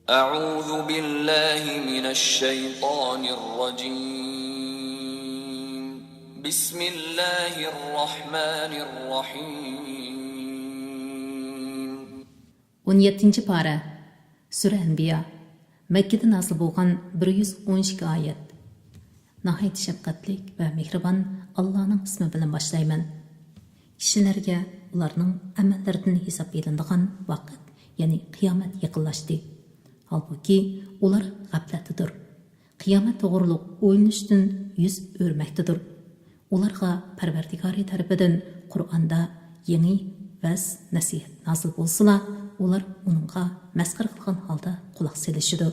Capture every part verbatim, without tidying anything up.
أعوذ بالله من الشيطان الرجيم. بسم الله الرحمن الرحيم. ئون يەتتىنچى پارە. سۈرە ئەنبىيا. مەككىدە نازىل بولغان، بىر يۈز ئون ئىككى ئايەت. ناھايىتى شەپقەتلىك ۋە مېھرىبان ئاللانىڭ ئىسمى بىلەن باشلايمەن. كىشىلەرگە ئۇلارنىڭ ئەمەللىرىدىن ھېساب ئېلىنىدىغان ۋاقىت، يەنى قىيامەت يېقىنلاشتى. ھالبۇكى، ئۇلار غەپلەتتىدۇر. قىيامەت توغرۇلۇق ئويلىنىشتىن يۈز ئۆرمەكتىدۇر. ئۇلارغا پەرۋەردىگارى تەرىپىدىن قۇرئاندا يېڭى ۋەز، نەسىھەت نازىل بولسىلا، ئۇلار ئۇنىڭغا مەسخىرە قىلغان ھالدا قۇلاق سېلىشىدۇ.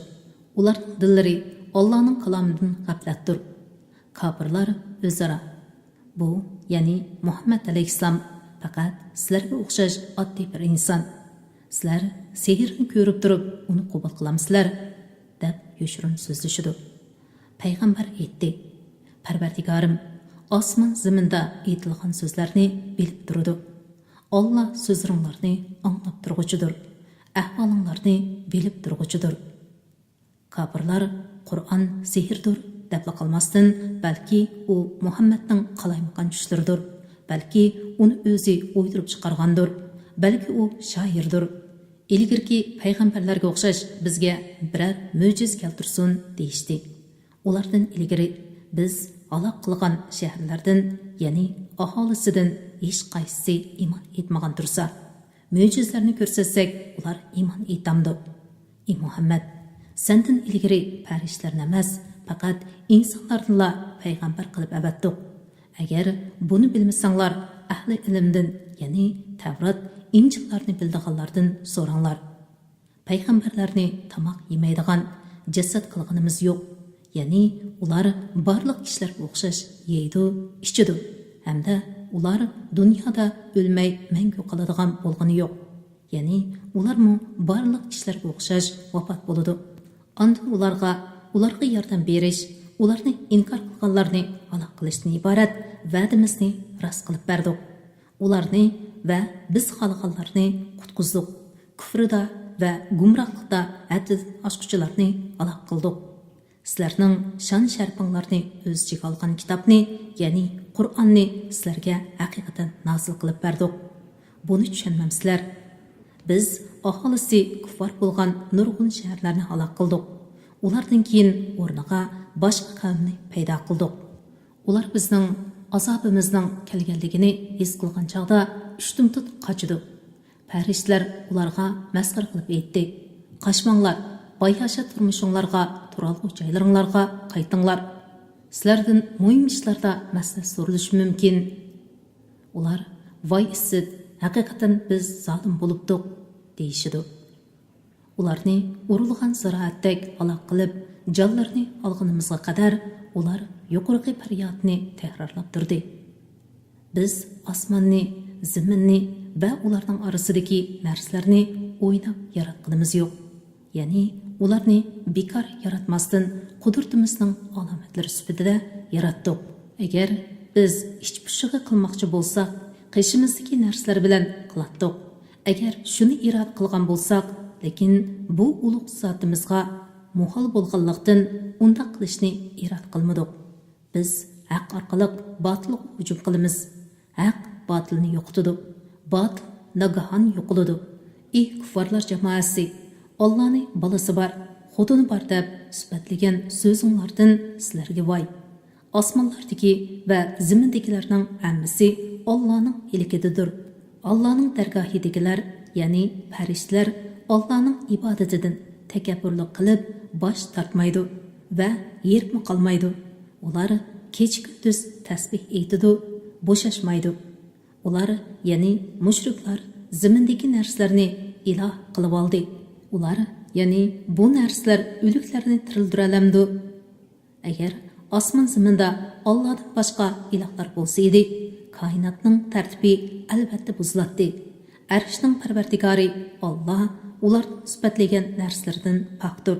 ئۇلارنىڭ دىللىرى ئاللانىڭ كالامىدىن غەپلەتتۇر. كاپىرلار ئۆزئارا، بۇ، يەنى مۇھەممەد ئەلەيھىسسالام پەقەت سىلەرگە ئوخشاش ئاددىي بىر ئىنسان. سىلەر سېھىرنى كۆرۈپ تۇرۇپ ئۇنى قوبۇل قىلامسىلەر؟ دەپ يوشۇرۇن سۆزلىشىدۇ. پەيغەمبەر ئېيتتى، پەرۋەردىگارىم، ئاسمان زېمىندا ئېيتىلغان سۆزلەرنى بىلىپ تۇرىدۇ. ئاللا سۆزلىرىڭلارنى ئاڭلاپ تۇرغۇچىدۇر، ئەھۋالىڭلارنى بىلىپ تۇرغۇچىدۇر. كاپىرلار قۇرئان سېھىردۇر دەپلا قالماستىن، بەلكى ئۇ مۇھەممەدنىڭ قالايمىقان چۈشلىرىدۇر، بەلكى ئۇنى ئۆزى ئويدۇرۇپ چىقارغاندۇر، بەلكى ئۇ شائىردۇر. ئىلگىرىكى پەيغەمبەرلەرگە ئوخشاش بىزگە بىرەر مۆجىزە كەلتۈرسۇن، دېيىشتى. ئۇلاردىن ئىلگىرى بىز ھالاك قىلغان شەھەرلەردىن، يەنى ئاھالىسىدىن ھېچقايسىسى ئىمان ئېيتمىغان تۇرسا، مۆجىزىلەرنى كۆرسەتسەك، ئۇلار ئىمان ئېيتامدۇ؟ ئى مۇھەممەد، سەندىن ئىلگىرى پەرىشتىلەرنى ئەمەس، پەقەت ئىنسانلاردىنلا پەيغەمبەر قىلىپ ئەۋەتتۇق. ئەگەر بۇنى بىلمىسەڭلار، ئەھلى ئىلىمدىن، يەنى تەۋرات، ئىنجىللارنى بىلىدىغانلاردىن سوراڭلار. پەيغەمبەرلەرنى تاماق يېمەيدىغان جەسەت قىلغىنىمىز يوق. يەنى ئۇلار بارلىق كىشىلەرگە ئوخشاش يەيدۇ، ئىچىدۇ ھەمدە ئۇلار دۇنيادا ئۆلمەي مەڭگۈ قالىدىغان بولغىنى يوق. يەنى ئۇلارمۇ بارلىق كىشىلەرگە ئوخشاش ۋاپات بولىدۇ. ئاندىن ئۇلارغا، ئۇلارغا ياردەم بېرىش، ئۇلارنى ئىنكار قىلغانلارنى ھالاك قىلىشتىن ئىبارەت ۋەدىمىزنى راست قىلىپ بەردۇق. ئۇلارنى ۋە بىز خالىغانلارنى قۇتقۇزدۇق. كۇفرىدا ۋە گۇمراھلىقتا ھەددىدىن ئاشقۇچىلارنى ھالاك قىلدۇق. سىلەرنىڭ شان-شەرىپىڭلارنى ئۆز ئىچىگە ئالغان كىتابنى، يەنى قۇرئاننى سىلەرگە ھەقىقەتەن نازىل قىلىپ بەردۇق. بۇنى چۈشەنمەمسىلەر؟ بىز ئاھالىسى كۇففار بولغان نۇرغۇن شەھەرلەرنى ھالاك قىلدۇق. ئۇلاردىن كېيىن ئورنىغا باشقا قەۋمنى پەيدا قىلدۇق. ئۇلار بىزنىڭ ئازابىمىزنىڭ كەلگەنلىكىنى ھېس قىلغان چاغدا ئۇشتۇمتۇت قاچىدۇ. پەرىشتىلەر ئۇلارغا مەسخىرە قىلىپ ئېيتتى، قاچماڭلار، باياشات تۇرمۇشۇڭلارغا، تۇرالغۇ جايلىرىڭلارغا قايتىڭلار. سىلەردىن مۇھىم ئىشلاردا مەسلىھەت سورىلىشى مۇمكىن. ئۇلار، ۋاي ئىسسىت، ھەقىقەتەن بىز زالىم بولۇپتۇق، دېيىشىدۇ. ئۇلارنى ئۇرۇلغان زىرائەتتەك ھالاك قىلىپ، جانلىرىنى ئالغىنىمىزغا قەدەر ئۇلار يۇقىرىقى پەريادنى تەكرارلاپ تۇردى. بىز ئاسماننى، زېمىننى ۋە ئۇلارنىڭ ئارىسىدىكى نەرسىلەرنى ئويناپ ياراتقىنىمىز يوق. يەنى ئۇلارنى بىكار ياراتماستىن، قۇدرىتىمىزنىڭ ئالامەتلىرى سۈپىتىدە ياراتتۇق. ئەگەر بىز ئىچ پۇشۇقى قىلماقچى بولساق، قېشىمىزدىكى نەرسىلەر بىلەن قىلاتتۇق. ئەگەر شۇنى ئىرادە قىلغان بولساق، لېكىن بۇ ئۇلۇغ زاتىمىزغا مۇھال بولغانلىقتىن، ئۇنداق قىلىشنى ئىرادە قىلمىدۇق. بىز ھەق ئارقىلىق باتىلغا ھۇجۇم قىلىمىز. ھەق باتىلنى يوقىتىدۇ. باتىل ناگاھان يوقىلىدۇ. ئى كۇففارلار جامائەسى! ئاللانى بالىسى بار، خوتۇنى بار دەپ سۈپەتلىگەن سۆزۈڭلاردىن سىلەرگە ۋاي! ئاسمانلاردىكى ۋە زېمىندىكىلەرنىڭ ھەممىسى ئاللانىڭ ئىلكىدىدۇر. ئاللانىڭ دەرگاھىدىكىلەر، يەنى پەرىشتىلەر ئاللانىڭ ئىبادىتىدىن تەكەببۇرلۇق قىلىپ باش تارتمايدۇ ۋە ھېرىپمۇ قالمايدۇ. ئۇلار كېچە-كۈندۈز تەسبىھ ئېيتىدۇ، بوشاشمايدۇ. ئۇلار، يەنى مۇشرىكلار، زېمىندىكى نەرسىلەرنى ئىلاھ قىلىۋالدى. ئۇلار، يەنى بۇ نەرسىلەر ئۆلۈكلەرنى تىرىلدۈرەلەمدۇ؟ ئەگەر ئاسمان-زېمىندا ئاللادىن باشقا ئىلاھلار بولسا ئىدى، كائىناتنىڭ تەرتىپى ئەلۋەتتە بۇزۇلاتتى. ئەرشنىڭ پەرۋەردىگارى ئاللا ئۇلارنىڭ سۈپەتلىگەن نەرسىلىرىدىن پاكتۇر.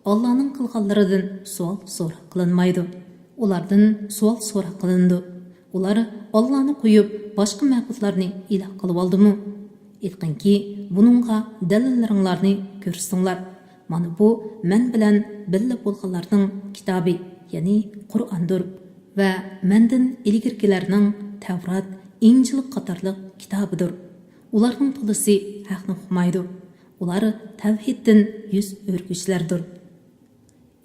ئاللانىڭ قىلغانلىرىدىن سوئال-سوراق قىلىنمايدۇ. ئۇلاردىن سوئال-سوراق قىلىنىدۇ. ئۇلار ئاللانى قويۇپ، باشقا مەبۇدلارنى ئىلاھ قىلىۋالدىمۇ؟ ئېيتقىنكى، بۇنىڭغا دەلىللىرىڭلارنى كۆرسىتىڭلار. مانا بۇ مەن بىلەن بىللە بولغانلارنىڭ كىتابى، يەنى قۇرئاندۇر ۋە مەندىن ئىلگىرىكىلەرنىڭ تەۋرات، ئىنجىل قاتارلىق كىتابىدۇر. ئۇلارنىڭ تولىسى ھەقنى ئۇقمايدۇ. ئۇلار تەۋھىدتىن يۈز ئۆرۈگۈچىلەردۇر.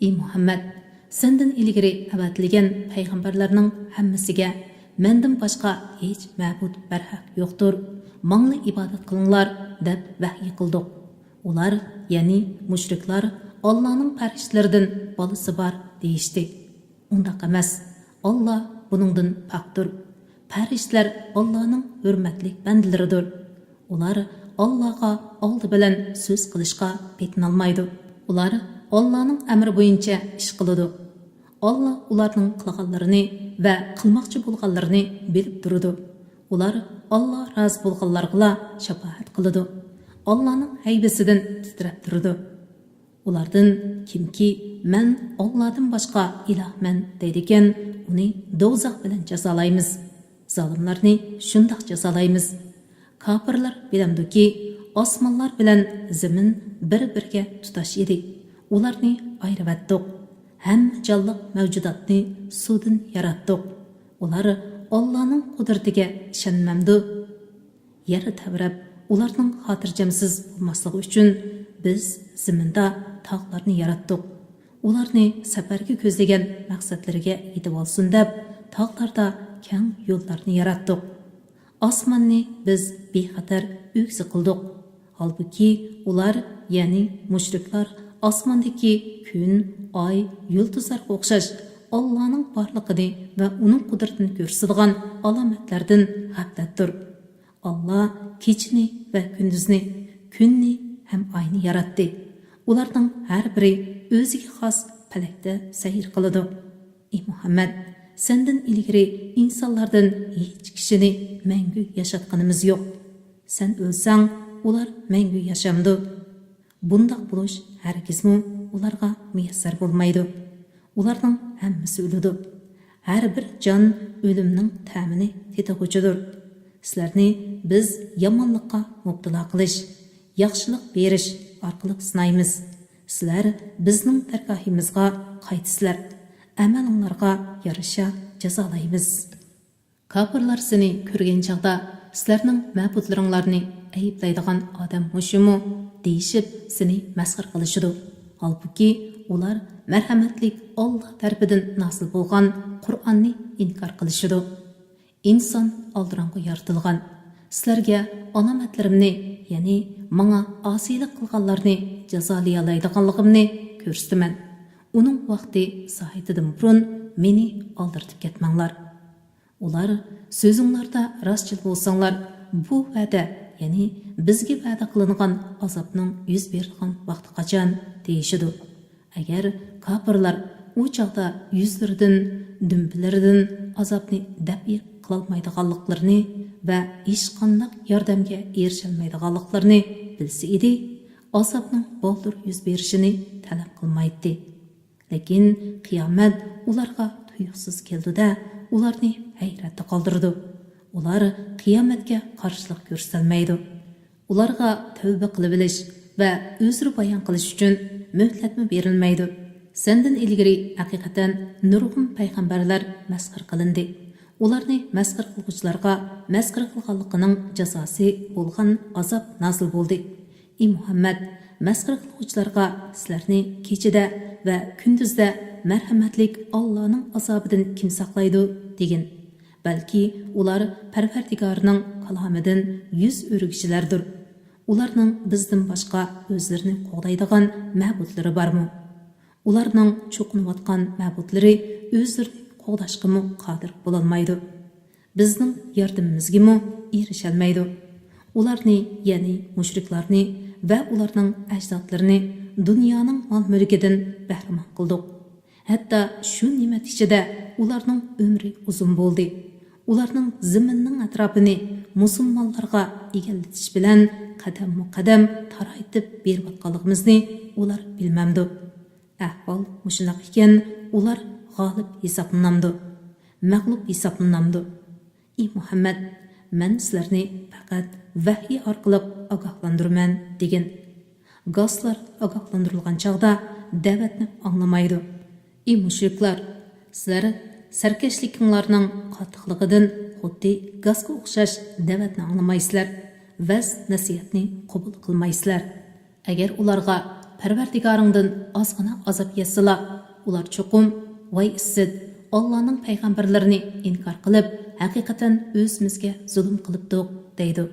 ئى مۇھەممەد، سەندىن ئىلگىرى ئەۋەتىلگەن پەيغەمبەرلەرنىڭ ھەممىسىگە مەندىن باشقا ھېچ مەبۇد بەرھەق يوقتۇر، ماڭلا ئىبادەت قىلىڭلار دەپ ۋەھيى قىلدۇق. ئۇلار، يەنى مۇشرىكلار، ئاللانىڭ پەرىشتىلىرىدىن بالىسى بار دېيىشتى. ئۇنداق ئەمەس، ئاللا بۇنىڭدىن پاكتۇر. پەرىشتىلەر ئاللانىڭ ھۆرمەتلىك بەندىلىرىدۇر. ئۇلار ئاللاغا ئالدى بىلەن سۆز قىلىشقا پېتىنالمايدۇ. ئۇلار ئاللانىڭ ئەمرى بويىچە ئىش قىلىدۇ. ئاللا ئۇلارنىڭ قىلغانلىرىنى ۋە قىلماقچى بولغانلىرىنى بىلىپ تۇرىدۇ. ئۇلار ئاللا رازى بولغانلارغىلا شاپائەت قىلىدۇ. ئاللانىڭ ھەيۋىسىدىن تىترەپ تۇرىدۇ. ئۇلاردىن كىمكى، مەن ئاللادىن باشقا ئىلاھمەن دەيدىكەن، ئۇنى دوزاخ بىلەن جازالايمىز. زالىملارنى شۇنداق جازالايمىز. كاپىرلار بىلەمدۇكى، ئاسمانلار بىلەن زېمىن بىر-بىرىگە تۇتاش ئىدى. ئۇلارنى ئايرىۋەتتۇق. ھەممە جانلىق مەۋجۇداتنى سۇدىن ياراتتۇق. ئۇلار ئاللانىڭ قۇدرىتىگە ئىشەنمەمدۇ؟ يەر تەۋرەپ، ئۇلارنىڭ خاتىرجەمسىز بولماسلىقى ئۈچۈن بىز زېمىندا تاغلارنى ياراتتۇق. ئۇلارنى سەپەرگە كۆزلىگەن مەقسەتلىرىگە يېتىۋالسۇن دەپ، تاغلاردا كەڭ يوللارنى ياراتتۇق. ئاسماننى بىز بىخەتەر ئۆگزە قىلدۇق. ھالبۇكى، ئۇلار، يەنى مۇشرىكلار، ئاسماندىكى كۈن، ئاي، يۇلتۇزلارغا ئوخشاش ئاللانىڭ بارلىقىنى ۋە ئۇنىڭ قۇدرىتىنى كۆرسىتىدىغان ئالامەتلەردىن غەپلەتتۇر. ئاللا كېچىنى ۋە كۈندۈزنى، كۈننى ھەم ئاينى ياراتتى. ئۇلارنىڭ ھەر بىرى ئۆزىگە خاس پەلەكتە سەير قىلىدۇ. ئى مۇھەممەد، سەندىن ئىلگىرى ئىنسانلاردىن ھېچ كىشىنى مەڭگۈ ياشاتقىنىمىز يوق. سەن ئۆلسەڭ، ئۇلار مەڭگۈ ياشامدۇ؟ بۇنداق بولۇش ھەرگىزمۇ ئۇلارغا مۇيەسسەر بولمايدۇ. ئۇلارنىڭ ھەممىسى ئۆلىدۇ. ھەر بىر جان ئۆلۈمنىڭ تەمىنى تېتىغۇچىدۇر. سىلەرنى بىز يامانلىققا مۇپتىلا قىلىش، ياخشىلىق بېرىش ئارقىلىق سىنايمىز. سىلەر بىزنىڭ دەرگاھىمىزغا قايتىسىلەر. ئەمەلىڭلارغا يارىشا جازالايمىز. كاپىرلار سېنى كۆرگەن چاغدا، سىلەرنىڭ مەبۇدلىرىڭلارنى ئەيىبلەيدىغان ئادەم مۇشۇمۇ؟ دېيىشىپ، سېنى مەسخىرە قىلىشىدۇ. ھالبۇكى، ئۇلار مەرھەمەتلىك ئاللا تەرىپىدىن نازىل بولغان قۇرئاننى ئىنكار قىلىشىدۇ. ئىنسان ئالدىراڭغۇ يارىتىلغان. سىلەرگە ئالامەتلىرىمنى، يەنى ماڭا ئاسىيلىق قىلغانلارنى جازالىيالايدىغانلىقىمنى كۆرسىتىمەن. ئۇنىڭ ۋاقتى سائىتىدىن بۇرۇن مېنى ئالدىرىتىپ كەتمەڭلار. ئۇلار، سۆزۈڭلاردا راستچىل بولساڭلار، بۇ ۋەدە، يەنى بىزگە ۋەدە قىلىنغان ئازابنىڭ يۈز بېرىدىغان ۋاقتى قاچان؟ دېيىشىدۇ. ئەگەر كاپىرلار ئۇ چاغدا يۈزلىرىدىن، دۈمبىلىرىدىن ئازابنى دەپئى قىلالمايدىغانلىقلىرىنى ۋە ھېچقانداق ياردەمگە ئېرىشەلمەيدىغانلىقلىرىنى بىلسە ئىدى، ئازابنىڭ بالدۇر يۈز بېرىشىنى تەلەپ قىلمايتتى. لېكىن قىيامەت ئۇلارغا تۇيۇقسىز كېلىدۇ-دە، ئۇلارنى ھەيرەتتە قالدۇرىدۇ. ئۇلار قىيامەتكە قارشىلىق كۆرسىتەلمەيدۇ. ئۇلارغا تەۋبە قىلىۋېلىش ۋە ئۆزرە بايان قىلىش ئۈچۈن مۆھلەتمۇ بېرىلمەيدۇ. سەندىن ئىلگىرى ھەقىقەتەن نۇرغۇن پەيغەمبەرلەر مەسخىرە قىلىندى. ئۇلارنى مەسخىرە قىلغۇچىلارغا مەسخىرە قىلغانلىقىنىڭ جازاسى بولغان ئازاب نازىل بولدى. ئى مۇھەممەد، مەسخىرە قىلغۇچىلارغا سىلەرنى كېچىدە ۋە كۈندۈزدە مەرھەمەتلىك ئاللانىڭ ئازابىدىن كىم ساقلايدۇ؟ دېگىن. بەلكى ئۇلار پەرۋەردىگارىنىڭ كالامىدىن يۈز ئۆرۈگۈچىلەردۇر. ئۇلارنىڭ بىزدىن باشقا ئۆزلىرىنى قوغدايدىغان مەبۇدلىرى بارمۇ؟ ئۇلارنىڭ چوقۇنۇۋاتقان مەبۇدلىرى ئۆزلىرىنى قوغداشقىمۇ قادىر بولالمايدۇ. بىزنىڭ ياردىمىمىزگىمۇ ئېرىشەلمەيدۇ. ئۇلارنى، يەنى مۇشرىكلارنى ۋە ئۇلارنىڭ ئەجدادلىرىنى دۇنيانىڭ مال-مۈلكىدىن بەھرىمەن قىلدۇق. ھەتتا شۇ نېمەت ئىچىدە ئۇلارنىڭ ئۆمرى ئۇزۇن بولدى. ئۇلارنىڭ زېمىننىڭ ئەتراپىنى مۇسۇلمانلارغا ئىگىلىتىش بىلەن قەدەممۇ قەدەم تارايتىپ بېرىۋاتقانلىقىمىزنى ئۇلار بىلمەمدۇ؟ ئەھۋال مۇشۇنداق ئىكەن، ئۇلار غالىب ھېسابلىنامدۇ؟ مەغلۇپ ھېسابلىنامدۇ؟ ئى مۇھەممەد، مەن سىلەرنى پەقەت ۋەھىي ئارقىلىق ئاگاھلاندۇرىمەن، دېگىن. گاسلار ئاگاھلاندۇرۇلغان چاغدا دەۋەتنى ئاڭلىمايدۇ. ئى مۇشرىكلار، سىلەر سەركەشلىكىڭلارنىڭ قاتتىقلىقىدىن خۇددى گاسقا ئوخشاش دەۋەتنى ئاڭلىمايسىلەر، ۋەز نەسىھەتنى قوبۇل قىلمايسىلەر. ئەگەر ئۇلارغا پەرۋەردىگارىڭدىن ئازغىنا ئازاب يەتسىلا، ئۇلار چوقۇم، ۋاي ئىسسىت، ئاللانىڭ پەيغەمبەرلىرىنى ئىنكار قىلىپ، ھەقىقەتەن ئۆزىمىزگە زۇلۇم قىلىپتۇق، دەيدۇ.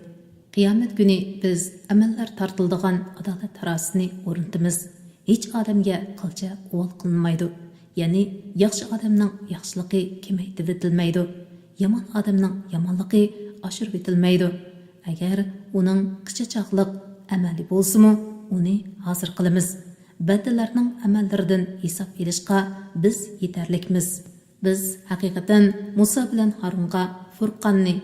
قىيامەت كۈنى بىز ئەمەللەر تارتىلىدىغان ئادالەت تارازىسىنى ئورنىتىمىز. ھېچ ئادەمگە قىلچە ئۇۋال قىلىنمايدۇ. يەنى ياخشى ئادەمنىڭ ياخشىلىقى كېمەيتىۋېتىلمەيدۇ. يامان ئادەمنىڭ يامانلىقى ئاشۇرۇۋېتىلمەيدۇ. ئەگەر ئۇنىڭ قىچا چاغلىق ئەمەلى بولسىمۇ، ئۇنى ھازىر قىلىمىز. بەندىلەرنىڭ ئەمەللىرىدىن ھېساب ئېلىشقا بىز يېتەرلىكمىز. بىز ھەقىقەتەن مۇسا بىلەن ھارۇنغا فۇرقاننى،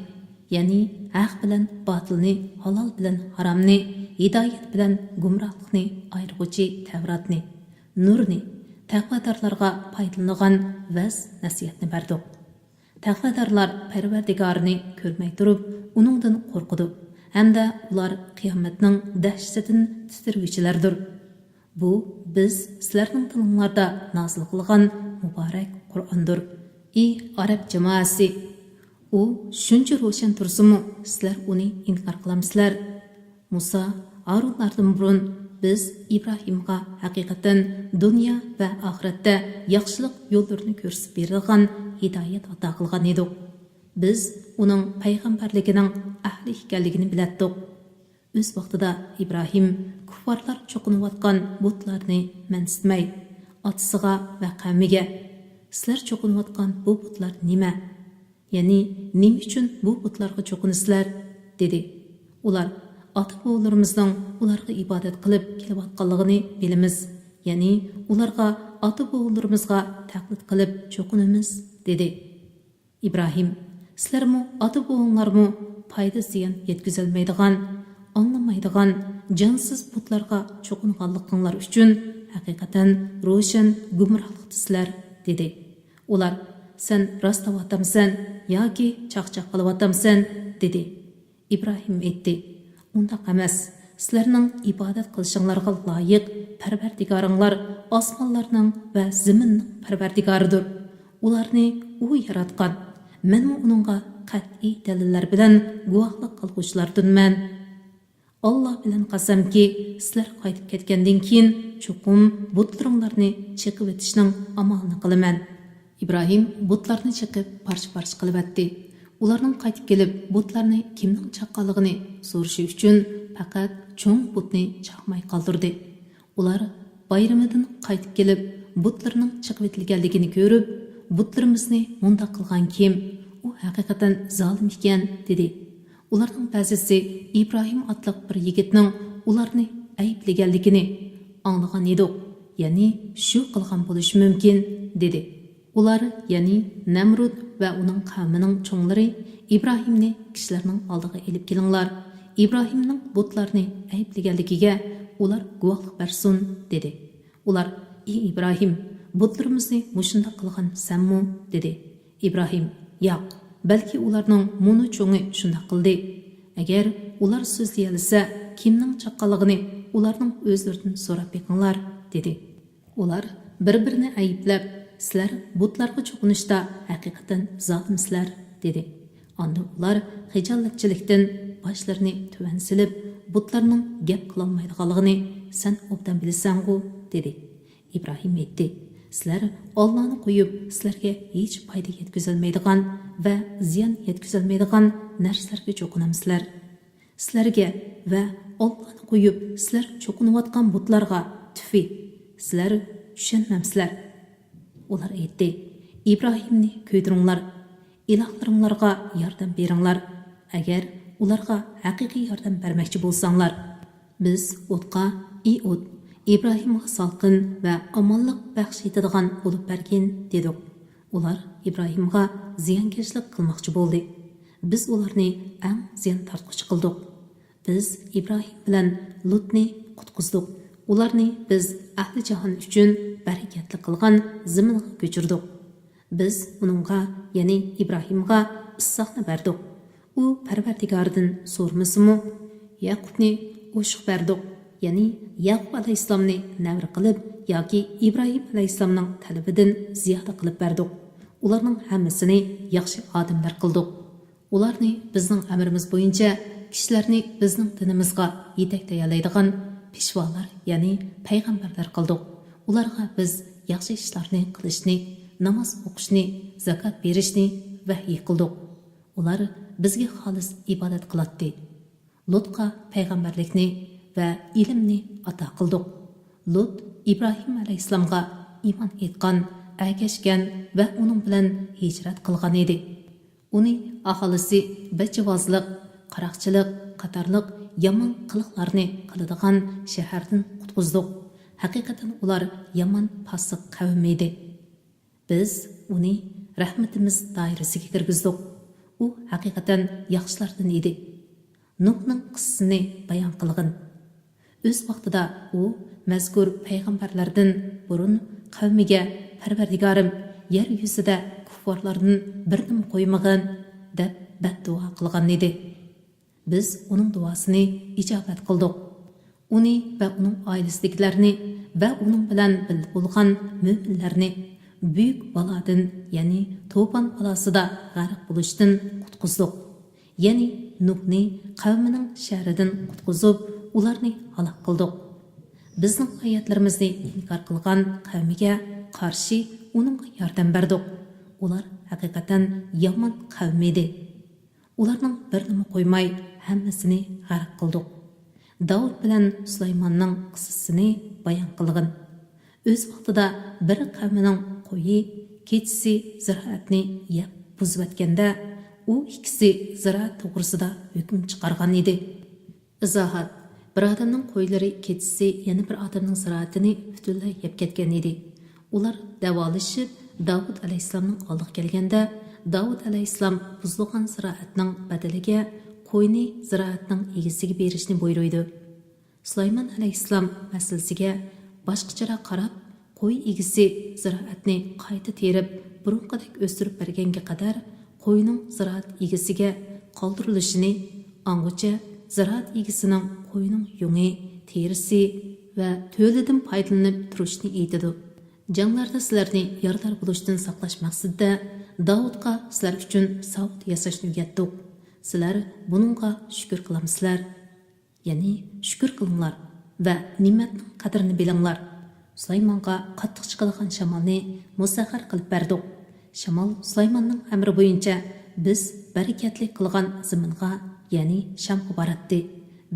يەنى ھەق بىلەن باتىلنى، ھالال بىلەن ھارامنى، ھىدايەت بىلەن گۇمراھلىقنى ئايرىغۇچى تەۋراتنى، نۇرنى، تەقۋادارلارغا پايدىلىنىدىغان ۋەز نەسىھەتنى بەردۇق. تەقۋادارلار پەرۋەردىگارىنى كۆرمەي تۇرۇپ، ئۇنىڭدىن قورقىدۇ ھەمدە ئۇلار قىيامەتنىڭ دەھشىتىدىن تىترىگۈچىلەردۇر. بۇ بىز سىلەرنىڭ دىلىڭلاردا نازىل قىلغان مۇبارەك قۇرئاندۇر. ئى ئەرەب جامائەسى! ئۇ شۇنچە روشەن تۇرسىمۇ، سىلەر ئۇنى ئىنكار قىلامسىلەر؟ مۇسا، ھارۇنلاردىن بۇرۇن بىز ئىبراھىمغا ھەقىقەتەن دۇنيا ۋە ئاخىرەتتە ياخشىلىق يوللىرىنى كۆرسىتىپ بېرىدىغان ھىدايەت ئاتا قىلغان ئىدۇق. بىز ئۇنىڭ پەيغەمبەرلىكىنىڭ ئەھلى ئىكەنلىكىنى بىلەتتۇق. ئۆز ۋاقتىدا ئىبراھىم كۇففارلار چوقۇنۇۋاتقان بۇتلارنى مەنسىتمەي، ئاتىسىغا ۋە قەۋمىگە، سىلەر چوقۇنۇۋاتقان بۇ بۇتلار نېمە؟ يەنى نېمە ئۈچۈن بۇ بۇتلارغا چوقۇنىسىلەر؟ دېدى. ئۇلار، ئاتا-بوۋىلىرىمىزنىڭ ئۇلارغا ئىبادەت قىلىپ كېلىۋاتقانلىقىنى بىلىمىز، يەنى ئۇلارغا، ئاتا-بوۋىلىرىمىزغا تەقلىد قىلىپ چوقۇنىمىز، دېدى. ئىبراھىم، سىلەرمۇ، ئاتا-بوۋاڭلارمۇ پايدا-زىيان يەتكۈزەلمەيدىغان، ئاڭلىمايدىغان، جانسىز بۇتلارغا چوقۇنغانلىقىڭلار ئۈچۈن ھەقىقەتەن روشەن گۇمراھلىقتىسىلەر، دېدى. ئۇلار، سەن راستلاۋاتامسەن ياكى چاقچاق قىلىۋاتامسەن؟ دېدى. ئىبراھىم ئېيتتى، ئۇنداق ئەمەس، سىلەرنىڭ ئىبادەت قىلىشىڭلارغا لايىق پەرۋەردىگارىڭلار ئاسمانلارنىڭ ۋە زېمىننىڭ پەرۋەردىگارىدۇر. ئۇلارنى ئۇ ياراتقان. مەنمۇ ئۇنىڭغا قەتئىي دەلىللەر بىلەن گۇۋاھلىق قىلغۇچىلاردىنمەن. ئاللا بىلەن قەسەمكى، سىلەر قايتىپ كەتكەندىن كېيىن چوقۇم بۇتلىرىڭلارنى چېقىۋېتىشنىڭ ئامالىنى قىلىمەن. ئىبراھىم بۇتلارنى چېقىپ پارچە-پارچە قىلىۋەتتى. ئۇلارنىڭ قايتىپ كېلىپ بۇتلارنى كىمنىڭ چاققانلىقىنى سورىشى ئۈچۈن پەقەت چوڭ بۇتنى چاقماي قالدۇردى. ئۇلار بايرىمىدىن قايتىپ كېلىپ بۇتلىرىنىڭ چېقىۋېتىلگەنلىكىنى كۆرۈپ، بۇتلىرىمىزنى مۇنداق قىلغان كىم؟ ئۇ ھەقىقەتەن زالىم ئىكەن، دېدى. ئۇلارنىڭ بەزىسى ئىبراھىم ئاتلىق بىر يىگىتنىڭ ئۇلارنى ئەيىبلىگەنلىكىنى ئاڭلىغان ئىدۇق، يەنى شۇ قىلغان بولۇشى مۇمكىن، دېدى. ئۇلار، يەنى نەمرۇد ۋە ئۇنىڭ قەۋمىنىڭ چوڭلىرى ئىبراھىمنى كىشىلەرنىڭ ئالدىغا ئېلىپ كېلىڭلار، ئىبراھىمنىڭ بۇتلارنى ئەيىبلىگەنلىكىگە ئۇلار گۇۋاھلىق بەرسۇن، دېدى. ئۇلار، ئى ئىبراھىم، بۇتلىرىمىزنى مۇشۇنداق قىلغان سەنمۇ؟ دېدى. ئىبراھىم، ياق، بەلكى ئۇلارنىڭ مۇنۇ چوڭى شۇنداق قىلدى. ئەگەر ئۇلار سۆزلىيەلىسە، كىمنىڭ چاققانلىقىنى ئۇلارنىڭ ئۆزلىرىدىن سوراپ بېقىڭلار، دېدى. ئۇلار بىر-بىرىنى ئەيىبلەپ، سىلەر بۇتلارغا چوقۇنۇشتا ھەقىقەتەن زالىمسىلەر، دېدى. ئاندىن ئۇلار خىجالەتچىلىكتىن باشلىرىنى تۆۋەن سېلىپ، بۇتلارنىڭ گەپ قىلالمايدىغانلىقىنى سەن ئوبدان بىلىسەنغۇ؟ دېدى. ئىبراھىم ئېيتتى، سىلەر ئاللانى قويۇپ، سىلەرگە ھېچ پايدا يەتكۈزەلمەيدىغان ۋە زىيان يەتكۈزەلمەيدىغان نەرسىلەرگە چوقۇنامسىلەر؟ سىلەرگە ۋە ئاللانى قويۇپ، سىلەر چوقۇنۇۋاتقان بۇتلارغا، تۈفى، سىلەر چۈشەنمەمسىلەر؟ ئۇلار ئېيتتى، ئىبراھىمنى كۆيدۈرۈڭلار، ئىلاھلىرىڭلارغا ياردەم بېرىڭلار، ئەگەر ئۇلارغا ھەقىقىي ياردەم بەرمەكچى بولساڭلار. بىز ئوتقا، ئى ئوت، ئىبراھىمغا سالقىن ۋە ئامانلىق بەخش ئېتىدىغان بولۇپ بەرگىن، دېدۇق. ئۇلار ئىبراھىمغا زىيانكەشلىك قىلماقچى بولدى. بىز ئۇلارنى ئەڭ زىيان تارتقۇچى قىلدۇق. بىز ئىبراھىم بىلەن لۇتنى قۇتقۇزدۇق. ئۇلارنى بىز ئەھلى جاھان ئۈچۈن بەرىكەتلىك قىلغان زېمىنغا كۆچۈردۇق. بىز ئۇنىڭغا، يەنى ئىبراھىمغا ئىسھاقنى بەردۇق. ئۇ پەرۋەردىگارىدىن سورىمىسىمۇ، يەقۇپنى ئوشۇق بەردۇق. يەنى يەقۇب ئەلەيھىسسالامنى نەۋرە قىلىپ ياكى ئىبراھىم ئەلەيھىسسالامنىڭ تەلىپىدىن زىيادە قىلىپ بەردۇق. ئۇلارنىڭ ھەممىسىنى ياخشى ئادەملەر قىلدۇق. ئۇلارنى بىزنىڭ ئەمرىمىز بويىچە كىشىلەرنى بىزنىڭ دىنىمىزغا يېتەكلىيەلەيدىغان پېشۋالار، يەنى پەيغەمبەرلەر قىلدۇق. ئۇلارغا بىز ياخشى ئىشلارنى قىلىشنى، ناماز ئوقۇشنى، زاكات بېرىشنى ۋەھيى قىلدۇق. ئۇلار بىزگە خالىس ئىبادەت قىلاتتى. لۇتقا پەيغەمبەرلىكنى ۋە ئىلىمنى ئاتا قىلدۇق. لۇت ئىبراھىم ئەلەيھىسسالامغا ئىمان ئېيتقان، ئەگەشكەن ۋە ئۇنىڭ بىلەن ھىجرەت قىلغان ئىدى. ئۇنى ئاھالىسى بەچىۋازلىق، قاراقچىلىق قاتارلىق يامان قىلىقلارنى قىلىدىغان شەھەردىن قۇتقۇزدۇق. ھەقىقەتەن ئۇلار يامان پاسىق قەۋم ئىدى. بىز ئۇنى رەھمىتىمىز دائىرىسىگە كىرگۈزدۇق. ئۇ ھەقىقەتەن ياخشىلاردىن ئىدى. نۇھنىڭ قىسسىسىنى بايان قىلغىن. ئۆز ۋاقتىدا ئۇ مەزكۇر پەيغەمبەرلەردىن بۇرۇن قەۋمىگە، پەرۋەردىگارىم، يەر يۈزىدە كۇففارلاردىن بىرىنىمۇ قويمىغىن، دەپ بەددۇئا قىلغانىدى. بىز ئۇنىڭ دۇئاسىنى ئىجابەت قىلدۇق. ئۇنى ۋە ئۇنىڭ ئائىلىسىدىكىلەرنى ۋە ئۇنىڭ بىلەن بىللە بولغان مۆمىنلەرنى بۈيۈك بالادىن، يەنى توپان بالاسىدا غەرق بولۇشتىن قۇتقۇزدۇق. يەنى نۇھنى قەۋمىنىڭ شەررىدىن قۇتقۇزۇپ، ئۇلارنى ھالاك قىلدۇق. بىزنىڭ ئايەتلىرىمىزنى ئىنكار قىلغان قەۋمىگە قارشى ئۇنىڭغا ياردەم بەردۇق. ئۇلار ھەقىقەتەن يامان قەۋم ئىدى. ئۇلارنىڭ بىرىنىمۇ قويماي، ھەممىسىنى غەرق قىلدۇق. داۋۇت بىلەن سۇلايماننىڭ قىسسىسىنى بايان قىلغىن. ئۆز ۋاقتىدا بىر قەۋمىنىڭ قويى كېچىسى زىرائەتنى يەپ بۇزۇۋەتكەندە، ئۇ ئىككىسى زىرائەت توغرىسىدا ھۆكۈم چىقارغان ئىدى. ئىزاھات، بىر ئادەمنىڭ قويلىرى كېچىسى يەنە بىر ئادەمنىڭ زىرائىتىنى پۈتۈنلەي يەپ كەتكەن ئىدى. ئۇلار دەۋالىشىپ، داۋۇت ئەلەيھىسسالامنىڭ ئالدىغا كەلگەندە، داۋۇت ئەلەيھىسسالام بۇزۇلغان زىرائەتنىڭ بەدىلىگە قوينى زىرائەتنىڭ ئىگىسىگە بېرىشنى بۇيرۇيدۇ. سۇلايمان ئەلەيھىسسالام مەسىلىسىگە باشقىچىراق قاراپ، قوي ئىگىسى زىرائەتنى قايتا تېرىپ، بۇرۇنقىدەك ئۆستۈرۈپ بەرگەنگە قەدەر قوينىڭ زىرائەت ئىگىسىگە قالدۇرۇلۇشىنى، ئاڭغىچە زىرائەت ئىگىسىنىڭ قوينىڭ يۇڭى، تېرىسى ۋە تۆلىدىن پايدىلىنىپ تۇرۇشنى ئېيتىدۇ. جەڭلەردە سىلەرنى يارىدار بولۇشتىن ساقلاش مەقسىتىدە داۋۇتقا سىلەر ئۈچۈن ساۋۇت ياساشنى ئۆگەتتۇق. سىلەر بۇنىڭغا شۈكۈر قىلامسىلەر؟ يەنى شۈكۈر قىلىڭلار ۋە نېمەتنىڭ قەدرىنى بىلىڭلار. سۇلايمانغا قاتتىق چىقىدىغان شامالنى مۇسەخخەر قىلىپ بەردۇق. شامال سۇلايماننىڭ ئەمرى بويىچە بىز بەرىكەتلىك قىلغان زېمىنغا، يەنى شامغا باراتتى.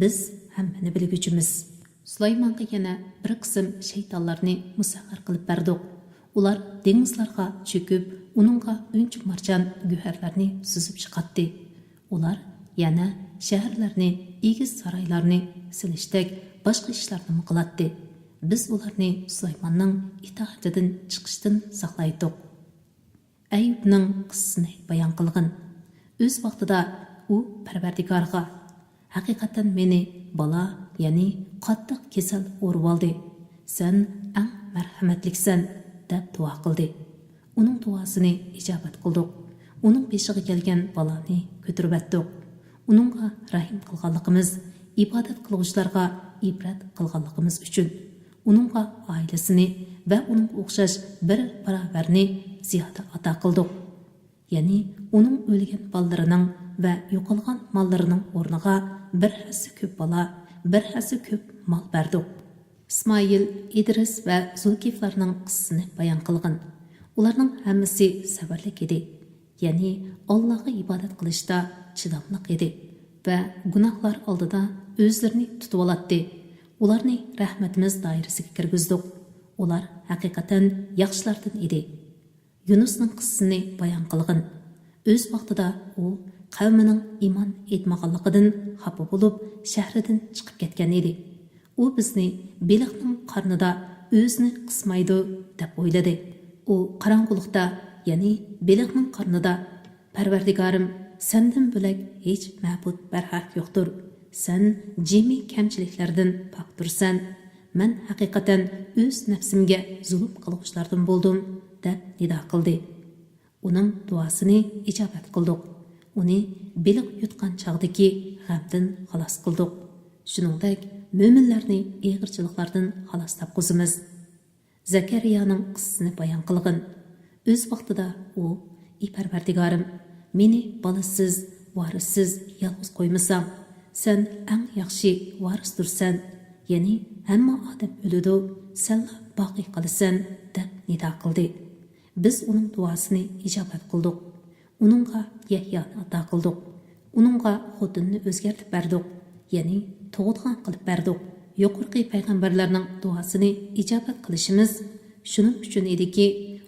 بىز ھەممىنى بىلگۈچىمىز. سۇلايمانغا يەنە بىر قىسىم شەيتانلارنى مۇسەخخەر قىلىپ بەردۇق. ئۇلار دېڭىزلارغا چۆكۈپ، ئۇنىڭغا ئۈنچە-مارجان، گۆھەرلەرنى سۈزۈپ چىقاتتى. ئۇلار يەنە شەھەرلەرنى، ئېگىز سارايلارنى سېلىشتەك باشقا ئىشلارنىمۇ قىلاتتى. بىز ئۇلارنى سۇلايماننىڭ ئىتائىتىدىن چىقىشتىن ساقلايتتۇق. ئەييۇبنىڭ قىسسىسىنى بايان قىلغىن. ئۆز ۋاقتىدا ئۇ پەرۋەردىگارغا، ھەقىقەتەن مېنى بالا، يەنى قاتتىق كېسەل ئۇرۇۋالدى. سەن ئەڭ مەرھەمەتلىكسەن، دەپ دۇئا قىلدى. ئۇنىڭ دۇئاسىنى ئىجابەت قىلدۇق. ئۇنىڭ بېشىغا كەلگەن بالانى كۆتۈرۈۋەتتۇق. ئۇنىڭغا رەھىم قىلغانلىقىمىز، ئىبادەت قىلغۇچىلارغا ئىبرەت قىلغانلىقىمىز ئۈچۈن، ئۇنىڭغا ئائىلىسىنى ۋە ئۇنىڭغا ئوخشاش بىر باراۋەرنى زىيادە ئاتا قىلدۇق. يەنى ئۇنىڭ ئۆلگەن بالىلىرىنىڭ ۋە يوقالغان ماللىرىنىڭ ئورنىغا بىر ھەسسە كۆپ بالا، بىر ھەسسە كۆپ مال بەردۇق. ئىسمائىل، ئىدرىس ۋە زۇلكىفلارنىڭ قىسسىسىنى بايان قىلغىن. ئۇلارنىڭ ھەممىسى سەۋرلىك ئىدى. يەنى ئاللاغا ئىبادەت قىلىشتا چىداملىق ئىدى ۋە گۇناھلار ئالدىدا ئۆزلىرىنى تۇتۇۋالاتتى. ئۇلارنى رەھمىتىمىز دائىرىسىگە كىرگۈزدۇق. ئۇلار ھەقىقەتەن ياخشىلاردىن ئىدى. يۇنۇسنىڭ قىسسىسىنى بايان قىلغىن. ئۆز ۋاقتىدا ئۇ قەۋمىنىڭ ئىمان ئېيتمىغانلىقىدىن خاپا بولۇپ، شەھىرىدىن چىقىپ كەتكەن ئىدى. ئۇ بىزنى بېلىقنىڭ قارنىدا ئۆزىنى قىسمايدۇ، دەپ ئويلىدى. ئۇ قاراڭغۇلۇقتا، يەنى بېلىقنىڭ قارنىدا، پەرۋەردىگارىم، سەندىن بۆلەك ھېچ مەبۇد بەرھەق يوقتۇر. سەن جىمى كەمچىلىكلەردىن پاكتۇرسەن. مەن ھەقىقەتەن ئۆز نەپسىمگە زۇلۇم قىلغۇچىلاردىن بولدۇم، دەپ نىدا قىلدى. ئۇنىڭ دۇئاسىنى ئىجابەت قىلدۇق. ئۇنى بېلىق يۇتقان چاغدىكى غەمدىن خالاس قىلدۇق. شۇنىڭدەك مۆمىنلەرنى ئېغىرچىلىقلاردىن خالاس تاپقۇزىمىز. زەكەرىيانىڭ قىسسىسىنى بايان قىلغىن. ئۆز ۋاقتىدا ئۇ، ئى پەرۋەردىگارىم، مېنى بالىسىز، ۋارىسسىز، يالغۇز قويمىساڭ، سەن ئەڭ ياخشى ۋارىستۇرسەن، يەنى ھەممە ئادەم ئۆلىدۇ، سەنلا باقىي قالىسەن، دەپ نىدا قىلدى. بىز ئۇنىڭ دۇئاسىنى ئىجابەت قىلدۇق. ئۇنىڭغا يەھيانى ئاتا قىلدۇق. ئۇنىڭغا خوتۇنىنى ئۆزگەرتىپ بەردۇق، يەنى تۇغىدىغان قىلىپ بەردۇق. يۇقىرىقى پەيغەمبەرلەرنىڭ دۇئاسىنى ئىجابەت قىلىشىمىز شۇنىڭ ئۈچۈن ئىدىكى،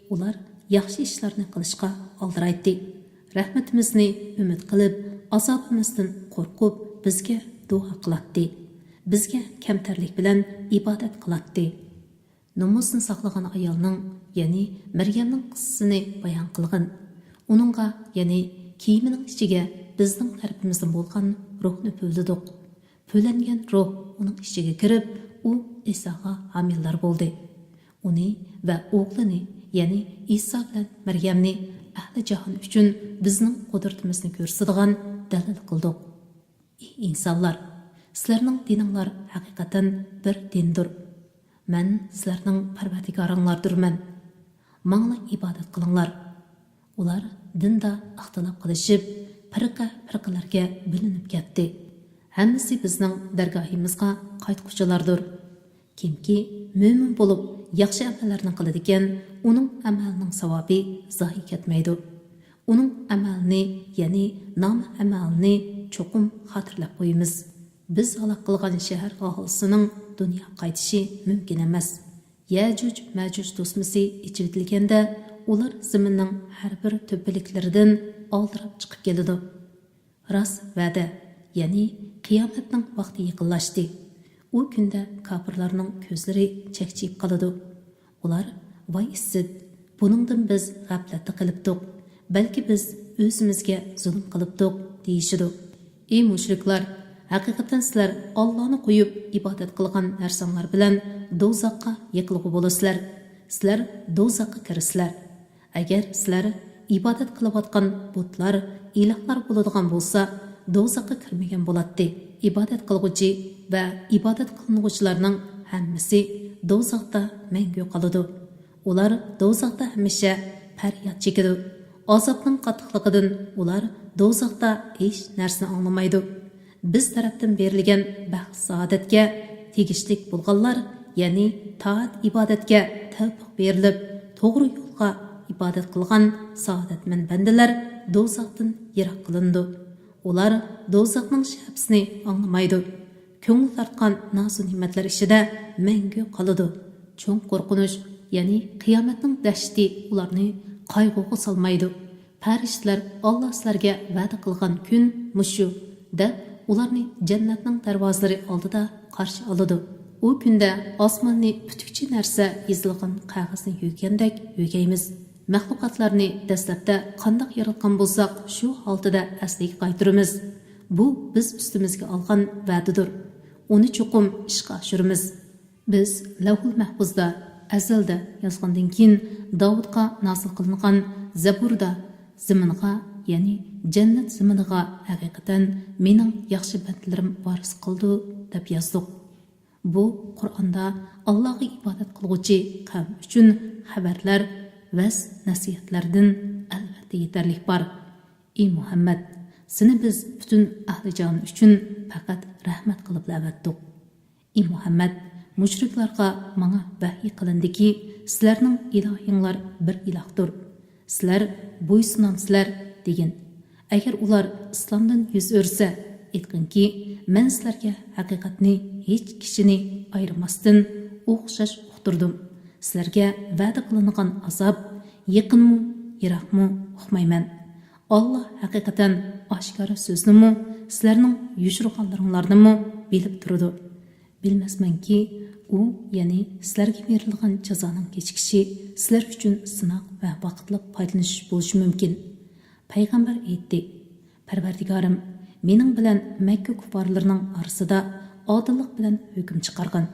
ئۇلار ياخشى ئىشلارنى قىلىشقا ئالدىرايتتى. رەھمىتىمىزنى ئۈمىد قىلىپ، ئازابىمىزدىن قورقۇپ، بىزگە دۇئا قىلاتتى. بىزگە كەمتەرلىك بىلەن ئىبادەت قىلاتتى. نومۇسنى ساقلىغان ئايالنىڭ، يەنى مەريەمنىڭ قىسسىسىنى بايان قىلغىن. ئۇنىڭغا، يەنى كىيىمىنىڭ ئىچىگە بىزنىڭ تەرىپىمىزدىن بولغان روھنى پۈۋلىدۇق. پۈۋلەنگەن روھ ئۇنىڭ ئىچىگە كىرىپ، ئۇ ئىساغا ھامىلىدار بولدى. ئۇنى ۋە ئوغلىنى، يەنى ئىسا بىلەن مەريەمنى ئەھلى جاھان ئۈچۈن بىزنىڭ قۇدرىتىمىزنى كۆرسىتىدىغان دەلىل قىلدۇق. ئى ئىنسانلار! سىلەرنىڭ دىنىڭلار ھەقىقەتەن بىر دىندۇر. مەن سىلەرنىڭ پەرۋەردىگارىڭلاردۇرمەن. ماڭىلا ئىبادەت قىلىڭلار. ئۇلار دىندا ئىختىلاپ قىلىشىپ، پىرقە-پىرقىلەرگە بۆلۈنۈپ كەتتى. ھەممىسى بىزنىڭ دەرگاھىمىزغا قايتقۇچىلاردۇر. كىمكى مۆمىن بولۇپ ياخشى ئەمەللەرنى قىلىدىكەن، ئۇنىڭ ئەمەلىنىڭ ساۋابى زايە كەتمەيدۇ. ئۇنىڭ ئەمەلىنى، يەنى نامە ئەمەلىنى چوقۇم خاتىرىلەپ قويىمىز. بىز ھالاك قىلغان شەھەر ئاھالىسىنىڭ دۇنياغا قايتىشى مۇمكىن ئەمەس. يەجۇج مەجۇج توسمىسى ئېچىۋېتىلگەندە، ئۇلار زېمىننىڭ ھەر بىر تۆپىلىكلىرىدىن ئالدىراپ چىقىپ كېلىدۇ. راست ۋەدە، يەنى قىيامەتنىڭ ۋاقتى يېقىنلاشتى. ئۇ كۈندە كاپىرلارنىڭ كۆزلىرى چەكچىيىپ قالىدۇ. ئۇلار، ۋاي ئىسسىت، بۇنىڭدىن بىز غەپلەتتە قېلىپتۇق. بەلكى بىز ئۆزىمىزگە زۇلۇم قىلىپتۇق، دېيىشىدۇ. ئى مۇشرىكلار، ھەقىقەتەن سىلەر ئاللانى قويۇپ ئىبادەت قىلغان نەرسەڭلار بىلەن دوزاخقا يېقىلغۇ بولىسىلەر. سىلەر دوزاخقا كىرىسىلەر. ئەگەر سىلەر ئىبادەت قىلىۋاتقان بۇتلار ئىلاھلار بولىدىغان بولسا، دوزاخقا كىرمىگەن بولاتتى. ئىبادەت قىلغۇچى ۋە ئىبادەت قىلىنغۇچىلارنىڭ ھەممىسى دوزاختا مەڭگۈ قالىدۇ. ئۇلار دوزاختا ھەمىشە پەرياد چېكىدۇ. ئازابنىڭ قاتتىقلىقىدىن ئۇلار دوزاختا ھېچ نەرسىنى ئاڭلىمايدۇ. بىز تەرەپتىن بېرىلگەن بەخت-سائادەتكە تېگىشلىك بولغانلار، يەنى تائەت-ئىبادەتكە تەۋپىق بېرىلىپ، توغرا يولغا ئىبادەت قىلغان سائادەتمەن بەندىلەر دوزاختىن يىراق قىلىنىدۇ. ئۇلار دوزاخنىڭ شەپىسىنى ئاڭلىمايدۇ. كۆڭۈل تارتقان نازۇ-نېمەتلەر ئىچىدە مەڭگۈ قالىدۇ. چوڭ قورقۇنچ، يەنى قىيامەتنىڭ دەھشىتى ئۇلارنى قايغۇغا سالمايدۇ. پەرىشتىلەر، ئاللا سىلەرگە ۋەدە قىلغان كۈن مۇشۇ، دەپ، ئۇلارنى جەننەتنىڭ دەرۋازىلىرى ئالدىدا قارشى ئالىدۇ. ئۇ كۈندە ئاسماننى پۈتۈكچە نەرسە يېزىلغان قەغەزنى يۆگىگەندەك يۆگەيمىز. مەخلۇقاتلارنى دەسلەپتە قانداق ياراتقان بولساق، شۇ ھالىتىدە ئەسلىگە قايتۇرىمىز. بۇ بىز ئۈستىمىزگە ئالغان ۋەدىدۇر. ئۇنى چوقۇم ئىشقا ئاشۇرىمىز. بىز لەۋھۇل مەھپۇزدا ئەزەلدە يازغاندىن كېيىن، داۋۇتقا نازىل قىلىنغان زەبۇردا، زېمىنغا، يەنى جەننەت زېمىنىغا ھەقىقەتەن مېنىڭ ياخشى بەندىلىرىم ۋارىس قىلىدۇ، دەپ يازدۇق. بۇ قۇرئاندا ئاللاغا ئىبادەت قىلغۇچى قەۋم ئۈچۈن خەۋەرلەر، ۋەز-نەسىھەتلەردىن ئەلۋەتتە يېتەرلىك بار. ئى مۇھەممەد، سېنى بىز پۈتۈن ئەھلى جاھان ئۈچۈن پەقەت رەھمەت قىلىپلا ئەۋەتتۇق. ئى مۇھەممەد، مۇشرىكلارغا ماڭا ۋەھيى قىلىندىكى، سىلەرنىڭ ئىلاھىڭلار بىر ئىلاھتۇر. سىلەر بويسۇنامسىلەر؟ دېگىن. ئەگەر ئۇلار ئىسلامدىن يۈز ئۆرۈسە، ئېيتقىنكى، مەن سىلەرگە ھەقىقەتنى ھېچ كىشىنى ئايرىماستىن ئوخشاش ئۇقتۇردۇم. سىلەرگە ۋەدە قىلىنغان ئازاب يېقىنمۇ، يىراقمۇ ئۇقمايمەن. ئاللا ھەقىقەتەن ئاشكارا سۆزنىمۇ، سىلەرنىڭ يوشۇرغانلىرىڭلارنىمۇ بىلىپ تۇرىدۇ. بىلمەسمەنكى، ئۇ، يەنى سىلەرگە بېرىلغان جازانىڭ كېچىكىشى سىلەر ئۈچۈن سىناق ۋە ۋاقىتلىق پايدىلىنىش بولۇشى مۇمكىن. پەيغەمبەر ئېيتتى، پەرۋەردىگارىم، مېنىڭ بىلەن مەككە كۇففارلىرىنىڭ ئارىسىدا ئادىللىق بىلەن ھۆكۈم چىقارغىن.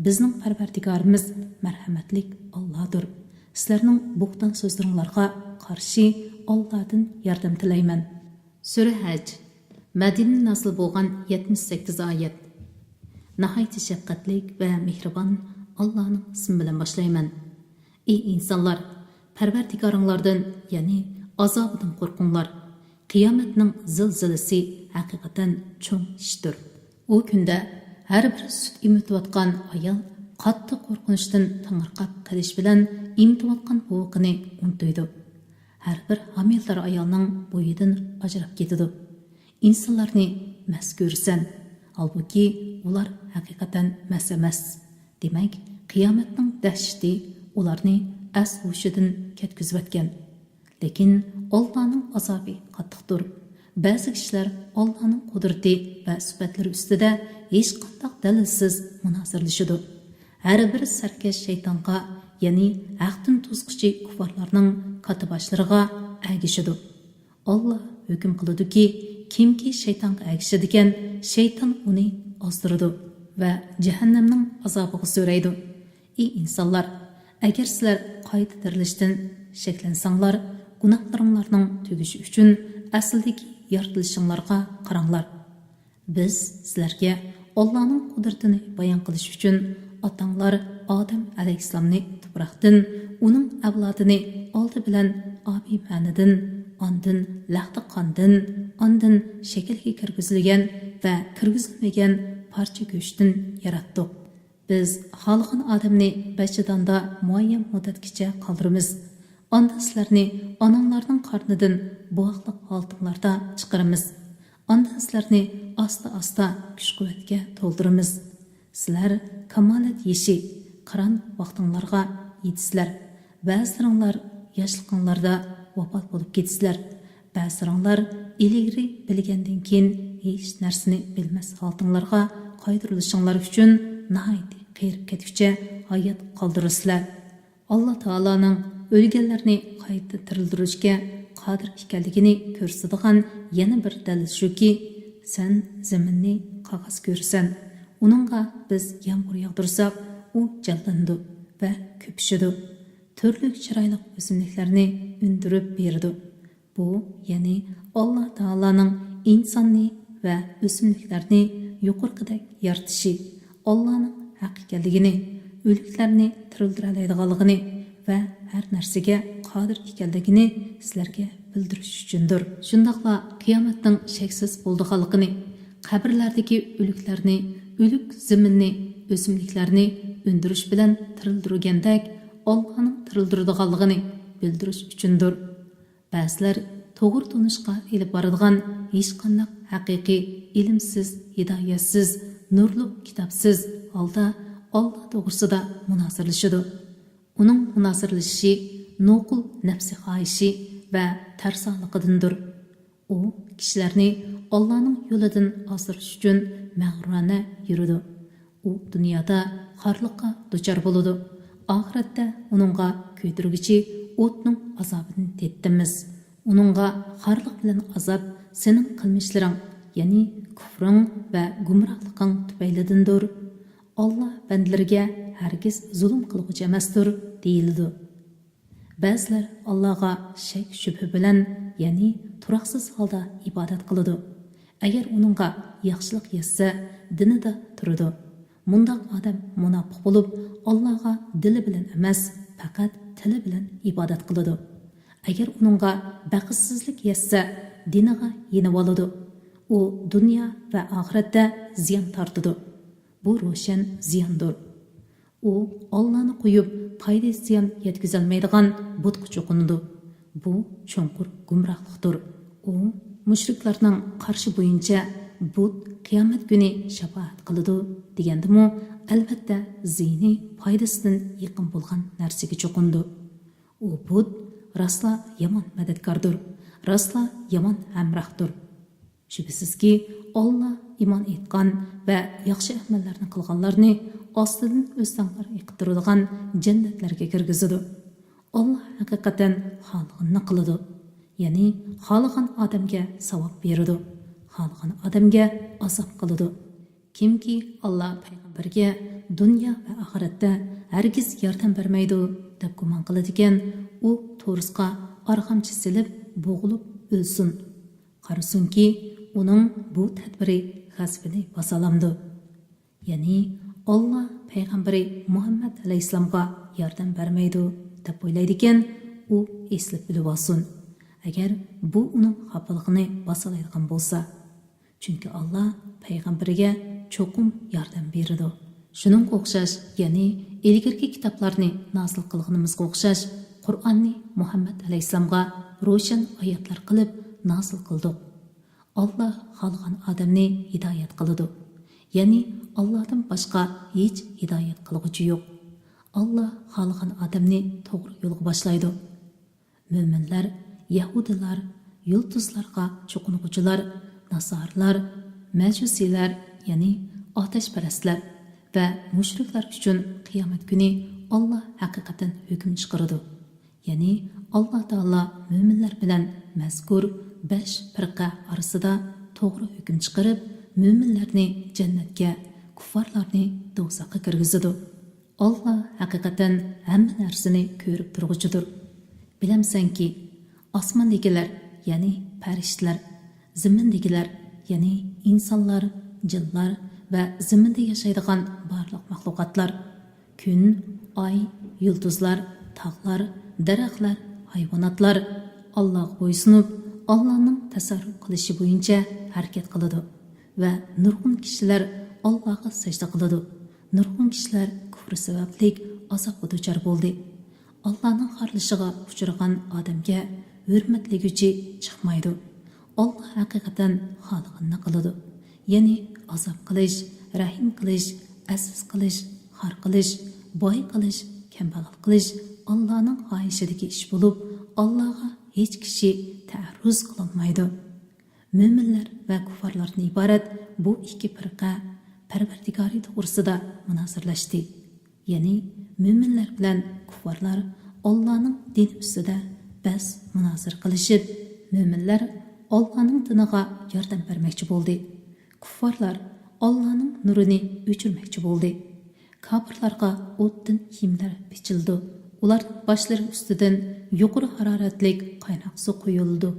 بىزنىڭ پەرۋەردىگارىمىز مەرھەمەتلىك ئاللادۇر. سىلەرنىڭ بوھتان سۆزلىرىڭلارغا قارشى ئاللادىن ياردەم تىلەيمەن. سۈرە ھەج. مەدىنىدە نازىل بولغان يەتمىش سەككىز ئايەت. ناھايىتى شەپقەتلىك ۋە مېھرىبان ئاللانىڭ ئىسمى بىلەن باشلايمەن. ئى ئىنسانلار، پەرۋەردىگارىڭلاردىن، يەنى ئازابىدىن قورقۇڭلار. قىيامەتنىڭ زىلزىلىسى ھەقىقەتەن چوڭ ئىشتۇر. ئۇ كۈندە ھەر بىر سۈت ئېمىتىۋاتقان ئايال قاتتىق قورقۇنچتىن تېڭىرقاپ قېلىش بىلەن ئېمىتىۋاتقان بوۋىقىنى ئۇنتۇيدۇ. ھەر بىر ھامىلىدار ئايالنىڭ بويىدىن ئاجراپ كېتىدۇ. ئىنسانلارنى مەس كۆرىسەن، ھالبۇكى، ئۇلار ھەقىقەتەن مەس ئەمەس. دېمەك، قىيامەتنىڭ دەھشىتى ئۇلارنى ئەس-ھوشىدىن كەتكۈزۈۋەتكەن. لېكىن ئاللانىڭ ئازابى قاتتىقتۇر. بەزى كىشىلەر ئاللانىڭ قۇدرىتى ۋە سۈپەتلىرى ئۈستىدە ھېچقانداق دەلىلسىز مۇنازىرىلىشىدۇ. ھەر بىر سەركەش شەيتانغا، يەنى ھەقتىن توسقۇچى كۇففارلارنىڭ كاتتىباشلىرىغا ئەگىشىدۇ. ئاللا ھۆكۈم قىلىدۇكى، كىمكى شەيتانغا ئەگىشىدىكەن، شەيتان ئۇنى ئازدۇرىدۇ ۋە جەھەننەمنىڭ ئازابىغا سۆرەيدۇ. ئى ئىنسانلار، ئەگەر سىلەر قايتا تىرىلىشتىن شەكلەنسەڭلار، گۇناھلىرىڭلارنىڭ تۈگىشى ئۈچۈن ئەسلىدىكى يارىتىلىشىڭلارغا قاراڭلار. بىز سىلەرگە ئاللانىڭ قۇدرىتىنى بايان قىلىش ئۈچۈن ئاتاڭلار ئادەم ئەلەيھىسسالامنى تۇپراقتىن، ئۇنىڭ ئەۋلادىنى ئالدى بىلەن ئابىمەنىدىن، ئاندىن لەختە قاندىن، ئاندىن شەكىلگە كىرگۈزۈلگەن ۋە كىرگۈزۈلمىگەن پارچە گۆشتىن ياراتتۇق. بىز خالىغان ئادەمنى بەچچىداندا مۇئەييەن مۇددەتكىچە قالدۇرىمىز. ئاندىن سىلەرنى ئاناڭلارنىڭ قارنىدىن بوۋاقلىق ھالىتىڭلاردا چىقىرىمىز. ئاندىن سىلەرنى ئاستا-ئاستا كۈچ-قۇۋۋەتكە تولدۇرىمىز. سىلەر كامالەت يېشى، قىران ۋاقتىڭلارغا يېتىسىلەر. بەزىلىرىڭلار ياشلىقىڭلاردا ۋاپات بولۇپ كېتىسىلەر. بەزىلىرىڭلار ئىلگىرى بىلگەندىن كېيىن ھېچ نەرسىنى بىلمەس ھالىتىڭلارغا قايتۇرۇلۇشۇڭلار ئۈچۈن ناھايىتى قېرىپ كەتكۈچە ھايات قالدۇرۇلىسىلەر. ئاللا تائالانىڭ ئۆلگەنلەرنى قايتا تىرىلدۈرۈشكە قادىر ئىكەنلىكىنى كۆرسىتىدىغان يەنە بىر دەلىل شۇكى، سەن زېمىننى قاقاس كۆرىسەن. ئۇنىڭغا بىز يامغۇر ياغدۇرساق، ئۇ جانلىنىدۇ ۋە كۆپۈشىدۇ. تۈرلۈك چىرايلىق ئۆسۈملۈكلەرنى ئۈندۈرۈپ بېرىدۇ. بۇ، يەنى ئاللا تائالانىڭ ئىنساننى ۋە ئۆسۈملۈكلەرنى يۇقىرىقىدەك يارىتىشى، ئاللانىڭ ھەق ئىكەنلىكىنى، ئۆلۈكلەرنى تىرىلدۈرەلەيدىغانلىقىنى ۋە ھەر نەرسىگە قادىر ئىكەنلىكىنى سىلەرگە بىلدۈرۈش ئۈچۈندۇر. شۇنداقلا قىيامەتنىڭ شەكسىز بولىدىغانلىقىنى، قەبرىلەردىكى ئۆلۈكلەرنى، ئۆلۈك زېمىننى، ئۆسۈملۈكلەرنى ئۈندۈرۈش بىلەن تىرىلدۈرگەندەك، ئاللانىڭ تىرىلدۈرىدىغانلىقىنى بىلدۈرۈش ئۈچۈندۇر. بەزىلەر توغرا تونۇشقا ئېلىپ بارىدىغان ھېچقانداق ھەقىقىي ئىلىمسىز، ھىدايەتسىز، نۇرلۇق كىتابسىز ھالدا ئاللا توغرىسىدا مۇنازىرىلىشىدۇ. ئۇنىڭ مۇنازىرىلىشىشى نوقۇل نەپسى خاھىشى ۋە تەرسالىقىدىندۇر. ئۇ كىشىلەرنى ئاللانىڭ يولىدىن ئازدۇرۇش ئۈچۈن مەغرۇرانە يۈرىدۇ. ئۇ دۇنيادا خارلىققا دۇچار بولىدۇ. ئاخىرەتتە ئۇنىڭغا كۆيدۈرگۈچى ئوتنىڭ ئازابىدىن تېتىتىمىز. ئۇنىڭغا خارلىق بىلەن ئازاب سېنىڭ قىلمىشلىرىڭ، يەنى كۇفرۇڭ ۋە گۇمراھلىقىڭ تۈپەيلىدىندۇر. ئاللا بەندىلىرىگە ھەرگىز زۇلۇم قىلغۇچى ئەمەستۇر، دېيىلىدۇ. بەزىلەر ئاللاغا شەك-شۈبھە بىلەن، يەنى تۇراقسىز ھالدا ئىبادەت قىلىدۇ. ئەگەر ئۇنىڭغا ياخشىلىق يەتسە، دىنىدا تۇرىدۇ. مۇنداق ئادەم مۇناپىق بولۇپ، ئاللاغا دىلى بىلەن ئەمەس، پەقەت تىلى بىلەن ئىبادەت قىلىدۇ. ئەگەر ئۇنىڭغا بەختسىزلىك يەتسە، دىنىغا يېنىۋالىدۇ. ئۇ دۇنيا ۋە ئاخىرەتتە زىيان تارتىدۇ. بۇ روشەن زىياندۇر. ئۇ ئاللانى قويۇپ، پايدا-زىيان يەتكۈزەلمەيدىغان بۇتقا چوقۇنىدۇ. بۇ چوڭقۇر گۇمراھلىقتۇر. ئۇ مۇشرىكلارنىڭ قارىشى بويىچە بۇت قىيامەت كۈنى شاپائەت قىلىدۇ دېگەندىمۇ، ئەلۋەتتە، زىيىنى پايدىسىدىن يېقىن بولغان نەرسىگە چوقۇنىدۇ. ئۇ بۇت راسلا يامان مەدەتكاردۇر، راسلا يامان ھەمراھتۇر. شۈبھىسىزكى، ئاللا ئىمان ئېيتقان ۋە ياخشى ئەمەللەرنى قىلغانلارنى ئاستىدىن ئۆستەڭلەر ئېقىپ تۇرىدىغان جەننەتلەرگە كىرگۈزىدۇ. ئاللا ھەقىقەتەن خالىغىنىنى قىلىدۇ، يەنى خالىغان ئادەمگە ساۋاب بېرىدۇ، خالىغان ئادەمگە ئازاب قىلىدۇ. كىمكى ئاللا پەيغەمبەرگە دۇنيا ۋە ئاخىرەتتە ھەرگىز ياردەم بەرمەيدۇ دەپ گۇمان قىلىدىكەن، ئۇ تورۇسقا ئارغامچا سېلىپ بوغۇلۇپ ئۆلسۇن. قارىسۇنكى، ئۇنىڭ بۇ تەدبىرى غەزىپىنى باسالامدۇ؟ يەنى، ئاللا پەيغەمبىرى مۇھەممەد ئەلەيھىسسالامغا ياردەم بەرمەيدۇ، دەپ ئويلايدىكەن، ئۇ ئېسىلىپ بىلىۋالسۇن، ئەگەر بۇ ئۇنىڭ خاپىلىقىنى باسالايدىغان بولسا. چۈنكى ئاللا پەيغەمبىرىگە چوقۇم ياردەم بېرىدۇ. شۇنىڭغا ئوخشاش، يەنى ئىلگىرىكى كىتابلارنى نازىل قىلغىنىمىزغا ئوخشاش، قۇرئاننى مۇھەممەد ئەلەيھىسسالامغا روشەن ئايەتلەر قىلىپ نازىل قىلدۇق. ئاللا خالىغان ئادەمنى ھىدايەت قىلىدۇ. يەنى ئاللادىن باشقا ھېچ ھىدايەت قىلغۇچى يوق. ئاللا خالىغان ئادەمنى توغرا يولغا باشلايدۇ. مۆمىنلەر، يەھۇدىيلار، يۇلتۇزلارغا چوقۇنغۇچىلار، ناسارىلار، مەجۇسىيلار، يەنى ئاتەشپەرەسلەر ۋە مۇشرىكلار ئۈچۈن قىيامەت كۈنى ئاللا ھەقىقەتەن ھۆكۈم چىقىرىدۇ. يەنى ئاللا تائالا مۆمىنلەر بىلەن مەزكۇر بەش پىرقە ئارىسىدا توغرا ھۆكۈم چىقىرىپ، مۆمىنلەرنى جەننەتكە، كۇففارلارنى دوزاخقا كىرگۈزىدۇ. ئاللا ھەقىقەتەن ھەممە نەرسىنى كۆرۈپ تۇرغۇچىدۇر. بىلەمسەنكى، ئاسماندىكىلەر، يەنى پەرىشتىلەر، زېمىندىكىلەر، يەنى ئىنسانلار، جىنلار ۋە زېمىندا ياشايدىغان بارلىق مەخلۇقاتلار، كۈن، ئاي، يۇلتۇزلار، تاغلار، دەرەخلەر، ھايۋاناتلار ئاللاغا بويسۇنۇپ، ئاللانىڭ تەسەررۇپ قىلىشى بويىچە ھەرىكەت قىلىدۇ ۋە نۇرغۇن كىشىلەر ئاللاغا سەجدە قىلىدۇ. نۇرغۇن كىشىلەر كۇفرى سەۋەبلىك ئازابقا دۇچار بولدى. ئاللانىڭ خارلىشىغا ئۇچرىغان ئادەمگە ھۆرمەتلىگۈچى چىقمايدۇ. ئاللا ھەقىقەتەن خالىغىنىنى قىلىدۇ. يەنى ئازاب قىلىش، رەھىم قىلىش، ئەزىز قىلىش، خار قىلىش، باي قىلىش، كەمبەغەل قىلىش ئاللانىڭ خاھىشىدىكى ئىش بولۇپ، ئاللاغا ھېچ كىشى تەئەررۇز قىلالمايدۇ. مۆمىنلەر ۋە كۇففارلاردىن ئىبارەت بۇ ئىككى پىرقە پەرۋەردىگارى توغرىسىدا مۇنازىرىلەشتى. يەنى مۆمىنلەر بىلەن كۇففارلار ئاللانىڭ دىنى ئۈستىدە بەس مۇنازىرە قىلىشىپ، مۆمىنلەر ئاللانىڭ دىنىغا ياردەم بەرمەكچى بولدى. كۇففارلار ئاللانىڭ نۇرىنى ئۆچۈرمەكچى بولدى. كاپىرلارغا ئوتتىن كىيىملەر بېچىلىدۇ. ئۇلارنىڭ باشلىرى ئۈستىدىن يۇقىرى ھارارەتلىك قايناق سۇ قۇيۇلىدۇ.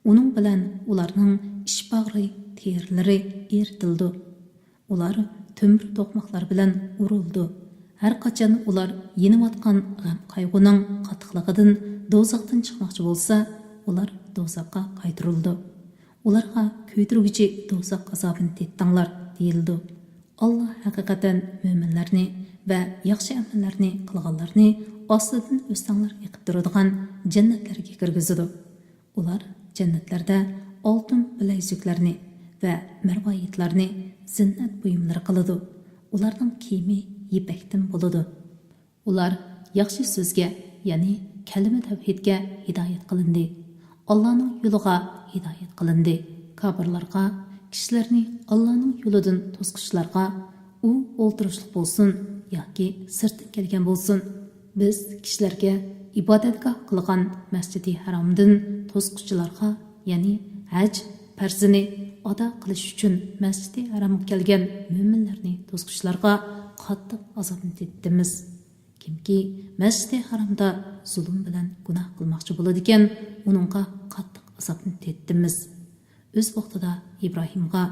ئۇنىڭ بىلەن ئۇلارنىڭ ئىچ باغرى، تېرىلىرى ئېرىتىلىدۇ. ئۇلار تۆمۈر توقماقلار بىلەن ئۇرۇلىدۇ. ھەر قاچان ئۇلار يېنىۋاتقان غەم-قايغۇنىڭ قاتتىقلىقىدىن دوزاختىن چىقماقچى بولسا، ئۇلار دوزاخقا قايتۇرۇلىدۇ. ئۇلارغا كۆيدۈرگۈچى دوزاخ ئازابىنى تېتىتىڭلار، دېيىلىدۇ. ئاللا ھەقىقەتەن مۆمىنلەرنى ۋە ياخشى ئەمەللەرنى قىلغانلارنى ئاستىدىن ئۆستەڭلەر ئېقىپ تۇرىدىغان جەننەتلەرگە كىرگۈزىدۇ. ئۇلار جەننەتلەردە ئالتۇن بىلەيزۈكلەرنى ۋە مەرۋايىتلارنى زىننەت بۇيۇملىرى قىلىدۇ. ئۇلارنىڭ كىيىمى يىپەكتىن بولىدۇ. ئۇلار ياخشى سۆزگە، يەنى كەلىمە تەۋھىدكە ھىدايەت قىلىندى. ئاللانىڭ يولىغا ھىدايەت قىلىندى. كاپىرلارغا، كىشىلەرنى ئاللانىڭ يولىدىن توسقۇچىلارغا، ئۇ ئولتۇرۇشلۇق بولسۇن ياكى سىرتتىن كەلگەن بولسۇن، بىز كىشىلەرگە ئىبادەتگاھ قىلغان مەسجىدى ھەرامدىن توسقۇچىلارغا، يەنى ھەج پەرزىنى ئادا قىلىش ئۈچۈن مەسجىدى ھەرامغا كەلگەن مۆمىنلەرنى توسقۇچىلارغا قاتتىق ئازابنى تېتىتىمىز. كىمكى مەسجىدى ھارامدا زۇلۇم بىلەن گۇناھ قىلماقچى بولىدىكەن، ئۇنىڭغا قاتتىق ئازابنى تېتىتىمىز. ئۆز ۋاقتىدا ئىبراھىمغا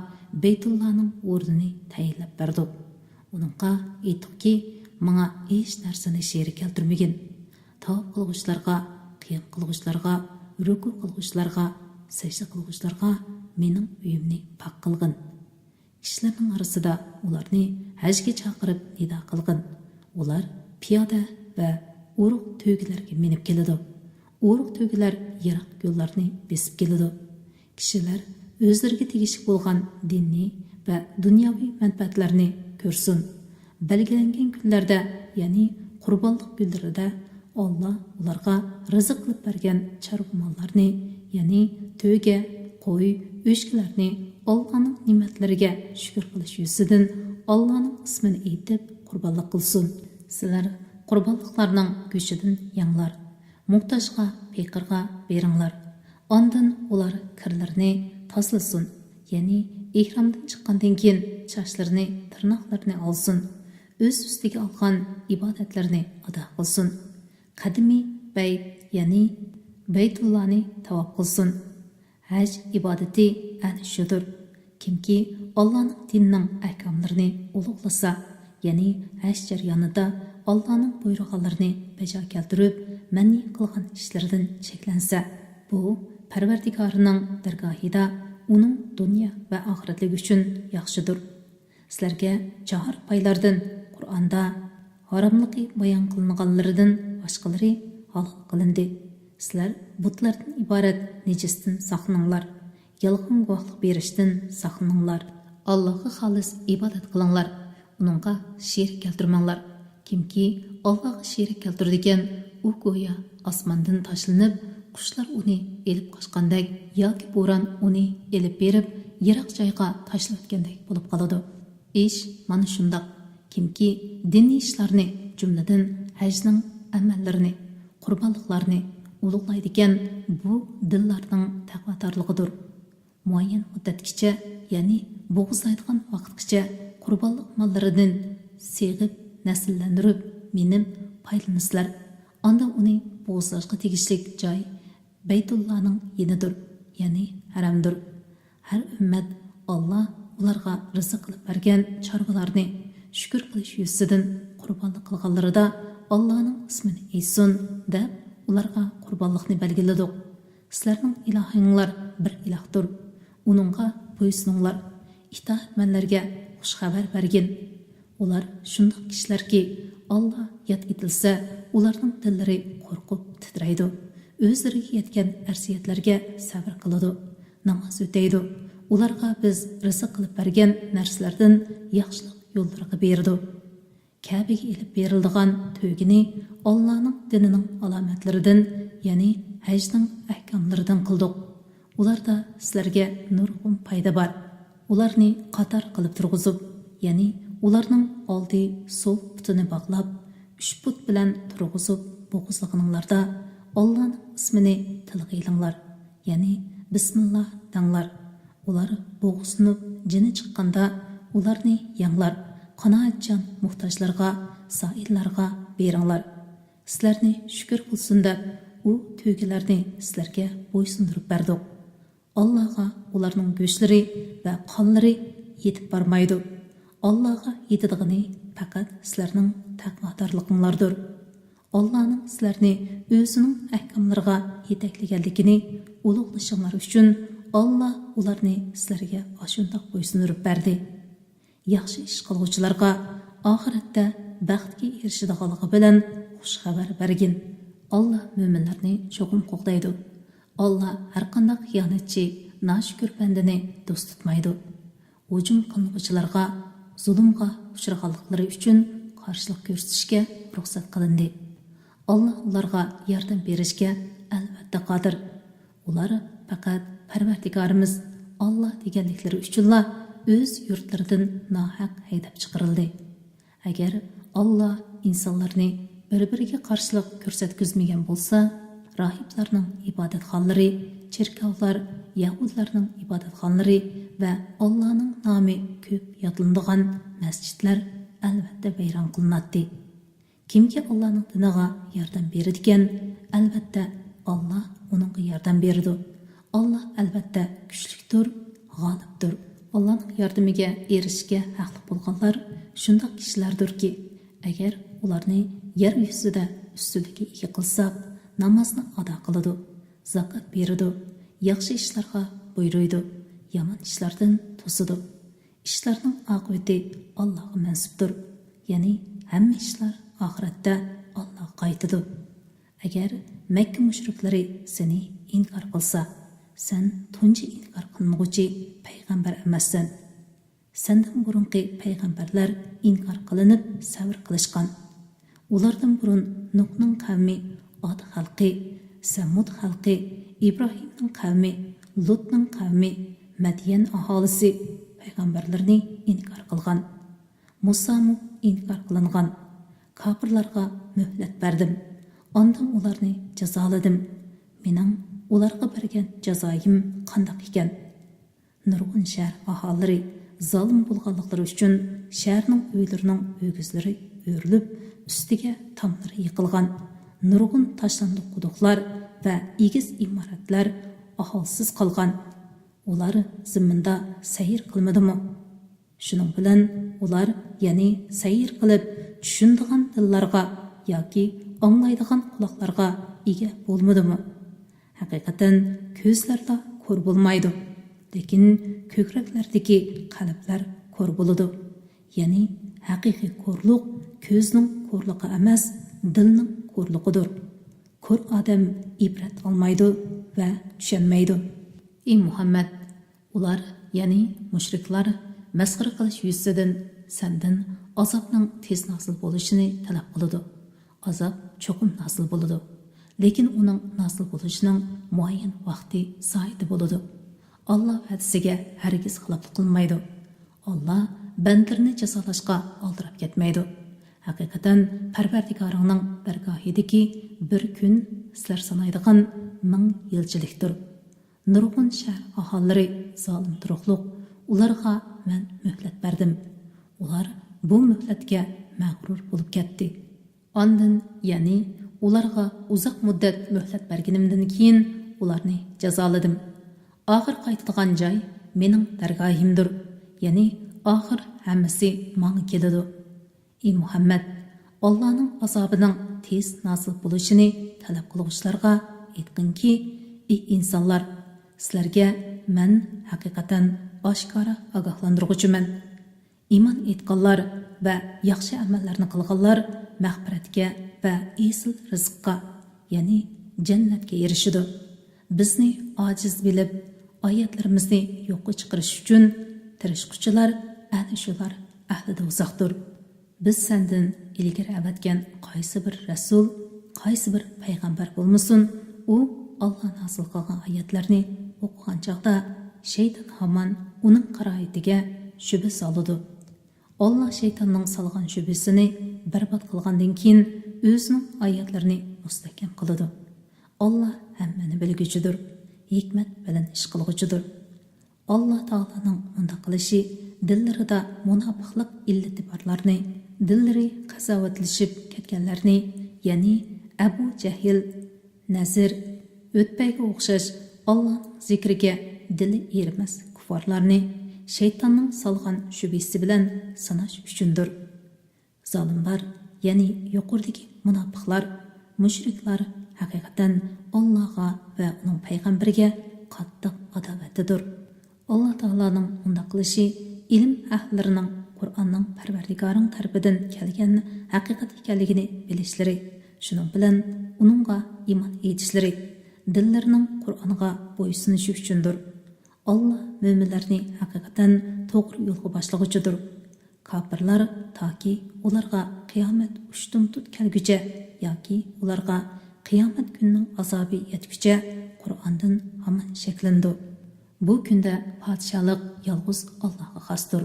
بەيتۇللانىڭ ئورنىنى تەيىنلەپ بەردۇق. ئۇنىڭغا ئېيتتۇقكى، ماڭا ھېچ نەرسىنى شېرىك كەلتۈرمىگىن. تاۋاپ قىلغۇچىلارغا، قىيام قىلغۇچىلارغا، رۇكۇ قىلغۇچىلارغا، سەجدە قىلغۇچىلارغا مېنىڭ ئۆيۈمنى پاك قىلغىن. كىشىلەرنىڭ ئارىسىدا ئۇلارنى ھەجگە چاقىرىپ نىدا قىلغىن. ئۇلار پىيادە ۋە ئورۇق تۆگىلەرگە مىنىپ كېلىدۇ. ئورۇق تۆگىلەر يىراق يوللارنى بېسىپ كېلىدۇ. كىشىلەر ئۆزلىرىگە تېگىشلىك بولغان دىنىي ۋە دۇنياۋى مەنپەئەتلەرنى كۆرسۇن. بەلگىلەنگەن كۈنلەردە، يەنى قۇربانلىق كۈنلىرىدە ئاللا ئۇلارغا رىزىق قىلىپ بەرگەن چارۋا ماللارنى، يەنى تۆگە، قوي، ئۆچكىلەرنى ئاللانىڭ نېمەتلىرىگە شۈكۈر قىلىش يۈزىسىدىن ئاللانىڭ ئىسمىنى ئېيتىپ قۇربانلىق قىلسۇن. سىلەر قۇربانلىقلارنىڭ گۆشىدىن يەڭلار، موھتاجغا، پېقىرغا بېرىڭلار. ئاندىن ئۇلار كىرلىرىنى تازىلىسۇن، يەنى ئېھرامدىن چىققاندىن كېيىن چاچلىرىنى، تىرناقلىرىنى ئالسۇن، ئۆز ئۈستىگە ئالغان ئىبادەتلىرىنى ئادا قىلسۇن. قەدىمىي بەيت، يەنى بەيتۇللانى تاۋاپ قىلسۇن. ھەج ئىبادىتى ئەنە شۇدۇر. كىمكى ئاللانىڭ دىنىنىڭ ئەھكاملىرىنى ئۇلۇغلىسا، يەنى ھەج جەريانىدا ئاللانىڭ بۇيرۇغانلىرىنى بەجا كەلتۈرۈپ، مەنئى قىلغان ئىشلىرىدىن چەكلەنسە، بۇ پەرۋەردىگارىنىڭ دەرگاھىدا ئۇنىڭ دۇنيا ۋە ئاخىرەتلىكى ئۈچۈن ياخشىدۇر. سىلەرگە چاھار پايلاردىن قۇرئاندا ھاراملىقى بايان قىلىنغانلىرىدىن باشقىلىرى ھالال قىلىندى. سىلەر بۇتلاردىن ئىبارەت نىجىستىن ساقلىنىڭلار. يالغان گۇۋاھلىق بېرىشتىن ساقلىنىڭلار. ئاللاھقا خالىس ئىبادەت قىلىڭلار. ئۇنىڭغا شېرىك كەلتۈرمەڭلار. كىمكى ئاللاھقا شېرىك كەلتۈرىدىكەن، ئۇ گويا ئاسماندىن تاشلىنىپ، قۇشلار ئۇنى ئېلىپ قاچقاندەك ياكى بوران ئۇنى ئېلىپ بېرىپ، يىراق جايغا تاشلىۋەتكەندەك بولۇپ قالىدۇ. ئىش مانا شۇنداق. كىمكى دىنىي ئىشلارنى، جۈملىدىن ھەجنىڭ ئەمەللىرىنى، قۇربانلىقلارنى ئۇلۇغلايدىكەن، بۇ دىللارنىڭ تەقۋادارلىقىدۇر. مۇئەييەن مۇددەتكىچە، يەنى بوغۇزلايدىغان ۋاقىتقىچە قۇربانلىق ماللىرىدىن سېغىپ، نەسىللەندۈرۈپ، مىنىپ پايدىلىنىسىلەر. ئاندىن ئۇنى بوغۇزلاشقا تېگىشلىك جاي بەيتۇللانىڭ يېنىدۇر، يەنى ھەرەمدۇر. ھەر ئۈممەت ئاللا ئۇلارغا رىزىق قىلىپ بەرگەن چارۋىلارنى شۈكۈر قىلىش يۈزىسىدىن قۇربانلىق قىلغانلىرىدا ئاللانىڭ ئىسمىنى ئېيتسۇن، دەپ ئۇلارغا قۇربانلىقنى بەلگىلىدۇق. سىلەرنىڭ ئىلاھىڭلار بىر ئىلاھتۇر. ئۇنىڭغا بويسۇنۇڭلار. ئىتائەتمەنلەرگە خۇش خەۋەر بەرگىن. ئۇلار شۇنداق كىشىلەركى، ئاللا ياد ئېتىلسە، ئۇلارنىڭ دىللىرى قورقۇپ تىترەيدۇ. ئۆزلىرىگە يەتكەن ئەرزىيەتلەرگە سەۋر قىلىدۇ. ناماز ئۆتەيدۇ. ئۇلارغا بىز رىزىق قىلىپ بەرگەن نەرسىلەردىن ياخشىلىق يوللىرىغا بېرىدۇ. كەبىگە ئېلىپ بېرىلىدىغان تۆگىنى ئاللانىڭ دىنىنىڭ ئالامەتلىرىدىن، يەنى ھەجنىڭ ئەھكاملىرىدىن قىلدۇق. ئۇلاردا سىلەرگە نۇرغۇن پايدا بار. ئۇلارنى قاتار قىلىپ تۇرغۇزۇپ، يەنى ئۇلارنىڭ ئالدى سول پۇتىنى باغلاپ، ئۈچ پۇت بىلەن تۇرغۇزۇپ بوغۇزلىغىنىڭلاردا، ئاللانىڭ ئىسمىنى تىلغا ئېلىڭلار، يەنى بىسمىللا دەڭلار. ئۇلار بوغۇزلىنىپ جېنى چىققاندا، ئۇلارنى يەڭلار، قانائەتچان موھتاجلارغا، سائىللارغا بېرىڭلار. سىلەرنى شۈكۈر قىلسۇن دەپ، ئۇ تۆگىلەرنى سىلەرگە بويسۇندۇرۇپ بەردۇق. ئاللاغا ئۇلارنىڭ گۆشلىرى ۋە قانلىرى يېتىپ بارمايدۇ. ئاللاغا يېتىدىغىنى پەقەت سىلەرنىڭ تەقۋادارلىقىڭلاردۇر. ئاللانىڭ سىلەرنى ئۆزىنىڭ ئەھكاملىرىغا يېتەكلىگەنلىكىنى ئۇلۇغلىشىڭلار ئۈچۈن، ئاللا ئۇلارنى سىلەرگە ئاشۇنداق بويسۇندۇرۇپ بەردى. ياخشى ئىش قىلغۇچىلارغا ئاخىرەتتە بەختكە ئېرىشىدىغانلىقى بىلەن خۇش خەۋەر بەرگىن. ئاللا مۆمىنلەرنى چوقۇم قوغدايدۇ. ئاللا ھەرقانداق خىيانەتچى، ناشۈكۈر بەندىنى دوست تۇتمايدۇ. ھۇجۇم قىلىنغۇچىلارغا زۇلۇمغا ئۇچرىغانلىقلىرى ئۈچۈن قارشىلىق كۆرسىتىشكە رۇخسەت قىلىندى. ئاللا ئۇلارغا ياردەم بېرىشكە ئەلۋەتتە قادىر. ئۇلار پەقەت پەرۋەردىگارىمىز ئاللا دېگەنلىكلىرى ئۈچۈنلا ئۆز يۇرتلىرىدىن ناھەق ھەيدەپ چىقىرىلدى. ئەگەر ئاللا ئىنسانلارنى بىر-بىرىگە قارشىلىق كۆرسەتكۈزمىگەن بولسا، راھىبلارنىڭ ئىبادەتخانىلىرى، چېركاۋلار، يەھۇدىيلارنىڭ ئىبادەتخانىلىرى ۋە ئاللانىڭ نامى كۆپ يادلىنىدىغان مەسچىتلەر ئەلۋەتتە ۋەيران قىلىناتتى. كىمكى ئاللانىڭ دىنىغا ياردەم بېرىدىكەن، ئەلۋەتتە، ئاللا ئۇنىڭغا ياردەم بېرىدۇ. ئاللا ئەلۋەتتە كۈچلۈكتۇر، غالىبتۇر. ئاللانىڭ ياردىمىگە ئېرىشىشكە ھەقلىق بولغانلار شۇنداق كىشىلەردۇركى، ئەگەر ئۇلارنى يەر يۈزىدە ئۈستۈنلۈككە ئىگە قىلساق، نامازنى ئادا قىلىدۇ، زاكات بېرىدۇ، ياخشى ئىشلارغا بۇيرۇيدۇ، يامان ئىشلاردىن توسىدۇ. ئىشلارنىڭ ئاقىۋىتى ئاللاغا مەنسۇپتۇر. يەنى ھەممە ئىشلار ئاخىرەتتە ئاللاغا قايتىدۇ. ئەگەر مەككە مۇشرىكلىرى سېنى ئىنكار قىلسا، سەن تۇنجى ئىنكار قىلىنغۇچى پەيغەمبەر ئەمەسسەن. سەندىن بۇرۇنقى پەيغەمبەرلەر ئىنكار قىلىنىپ سەۋر قىلىشقان. ئۇلاردىن بۇرۇن نۇھنىڭ قەۋمى، ئاد خەلقى، سەمۇد خەلقى، ئىبراھىمنىڭ قەۋمى، لۇتنىڭ قەۋمى، مەديەن ئاھالىسى پەيغەمبەرلىرىنى ئىنكار قىلغان. مۇسامۇ ئىنكار قىلىنغان. كاپىرلارغا مۆھلەت بەردىم. ئاندىن ئۇلارنى جازالىدىم. مېنىڭ ئۇلارغا بەرگەن جازايىم قانداق ئىكەن؟ نۇرغۇن شەھەر ئاھالىلىرى زالىم بولغانلىقلىرى ئۈچۈن شەھەرنىڭ ئۆيلىرىنىڭ ئۆگزىلىرى ئۆرۈلۈپ، ئۈستىگە تاملىرى يىقىلغان. نۇرغۇن تاشلاندۇق قۇدۇقلار ۋە ئېگىز ئىمارەتلەر ئاھالىسىز قالغان. ئۇلار زېمىندا سەير قىلمىدىمۇ؟ شۇنىڭ بىلەن ئۇلار، يەنى سەير قىلىپ چۈشىنىدىغان دىللارغا ياكى ئاڭلايدىغان قۇلاقلارغا ئىگە بولمىدىمۇ؟ ھەقىقەتەن كۆزلەرلا كور بولمايدۇ، لېكىن كۆكرەكلەردىكى قەلبلەر كور بولىدۇ. يەنى ھەقىقىي كورلۇق كۆزنىڭ كورلۇقى ئەمەس، دىلنىڭ كورلۇقىدۇر. كور ئادەم ئىبرەت ئالمايدۇ ۋە چۈشەنمەيدۇ. ئى مۇھەممەد، ئۇلار، يەنى مۇشرىكلار مەسخىرە قىلىش يۈزىسىدىن سەندىن ئازابنىڭ تېز نازىل بولۇشىنى تەلەپ قىلىدۇ. ئازاب چوقۇم نازىل بولىدۇ. لېكىن ئۇنىڭ نازىل بولۇشىنىڭ مۇئەييەن ۋاقتى سائىتى بولىدۇ. ئاللا ۋەدىسىگە ھەرگىز خىلاپلىق قىلمايدۇ. ئاللا بەندىلىرىنى جازالاشقا ئالدىراپ كەتمەيدۇ. ھەقىقەتەن پەرۋەردىگارىڭنىڭ دەرگاھىدىكى بىر كۈن سىلەر سانايدىغان مىڭ يىلچىلىكتۇر. نۇرغۇن شەھەر ئاھالىلىرى زالىم تۇرۇقلۇق، ئۇلارغا مەن مۆھلەت بەردىم. ئۇلار بۇ مۆھلەتكە مەغرۇر بولۇپ كەتتى. ئاندىن، يەنى ئۇلارغا ئۇزاق مۇددەت مۆھلەت بەرگىنىمدىن كېيىن ئۇلارنى جازالىدىم. ئاخىر قايتىدىغان جاي مېنىڭ دەرگاھىمدۇر، يەنى ئاخىر ھەممىسى ماڭا كېلىدۇ. ئى مۇھەممەد، ئاللانىڭ ئازابىنىڭ تېز نازىل بولۇشىنى تەلەپ قىلغۇچىلارغا ئېيتقىنكى، ئى ئىنسانلار، سىلەرگە مەن ھەقىقەتەن ئاشكارا ئاگاھلاندۇرغۇچىمەن. ئىمان ئېيتقانلار ۋە ياخشى ئەمەللەرنى قىلغانلار مەغپىرەتكە ۋە ئېسىل رىزىققا، يەنى جەننەتكە ئېرىشىدۇ. بىزنى ئاجىز بىلىپ، ئايەتلىرىمىزنى يوققا چىقىرىش ئۈچۈن تىرىشقۇچىلار ئەنە شۇلار ئەھلى دوزاختۇر. بىز سەندىن ئىلگىرى ئەۋەتكەن قايسى بىر رەسۇل، قايسى بىر پەيغەمبەر بولمىسۇن، ئۇ ئاللا نازىل قىلغان ئايەتلەرنى ئوقۇغان چاغدا شەيتان ھامان ئۇنىڭ قىرائىتىگە شۈبھە سالىدۇ. ئاللا شەيتاننىڭ سالغان شۈبھىسىنى بەربات قىلغاندىن كېيىن ئۆزىنىڭ ئايەتلىرىنى مۇستەھكەم قىلىدۇ. ئاللا ھەممىنى بىلگۈچىدۇر، ھېكمەت بىلەن ئىش قىلغۇچىدۇر. ئاللا تائالانىڭ مۇنداق قىلىشى دىللىرىدا مۇناپىقلىق ئىللىتى بارلارنى، دىللىرى قازاۋەتلىشىپ كەتكەنلەرنى، يەنى ئەبۇ جەھىل، نەزىر، ئۆتپەيگە ئوخشاش ئاللانىڭ زىكرىگە دىلى ئېرىمەس كۇففارلارنى شەيتاننىڭ سالغان شۈبھىسى بىلەن سىناش ئۈچۈندۇر. زالىملار، يەنى يۇقىرىدىكى مۇناپىقلار، مۇشرىكلار ھەقىقەتەن ئاللاغا ۋە ئۇنىڭ پەيغەمبىرىگە قاتتىق ئاداۋەتتىدۇر. ئاللا تائالانىڭ مۇنداق قىلىشى ئىلىم ئەھلىلىرىنىڭ قۇرئاننىڭ پەرۋەردىگارىڭ تەرىپىدىن كەلگەن ھەقىقەت ئىكەنلىكىنى بىلىشلىرى، شۇنىڭ بىلەن ئۇنىڭغا ئىمان ئېيتىشلىرى، دىللىرىنىڭ قۇرئانغا بويسۇنۇشى ئۈچۈندۇر. ئاللا مۆمىنلەرنى ھەقىقەتەن توغرا يولغا باشلىغۇچىدۇر. كاپىرلار تاكى ئۇلارغا قىيامەت ئۇشتۇمتۇت كەلگۈچە ياكى ئۇلارغا قىيامەت كۈنىنىڭ ئازابى يەتكۈچە قۇرئاندىن ھامان شەكلىنىدۇ. بۇ كۈندە پادىشاھلىق يالغۇز ئاللاغا خاستۇر.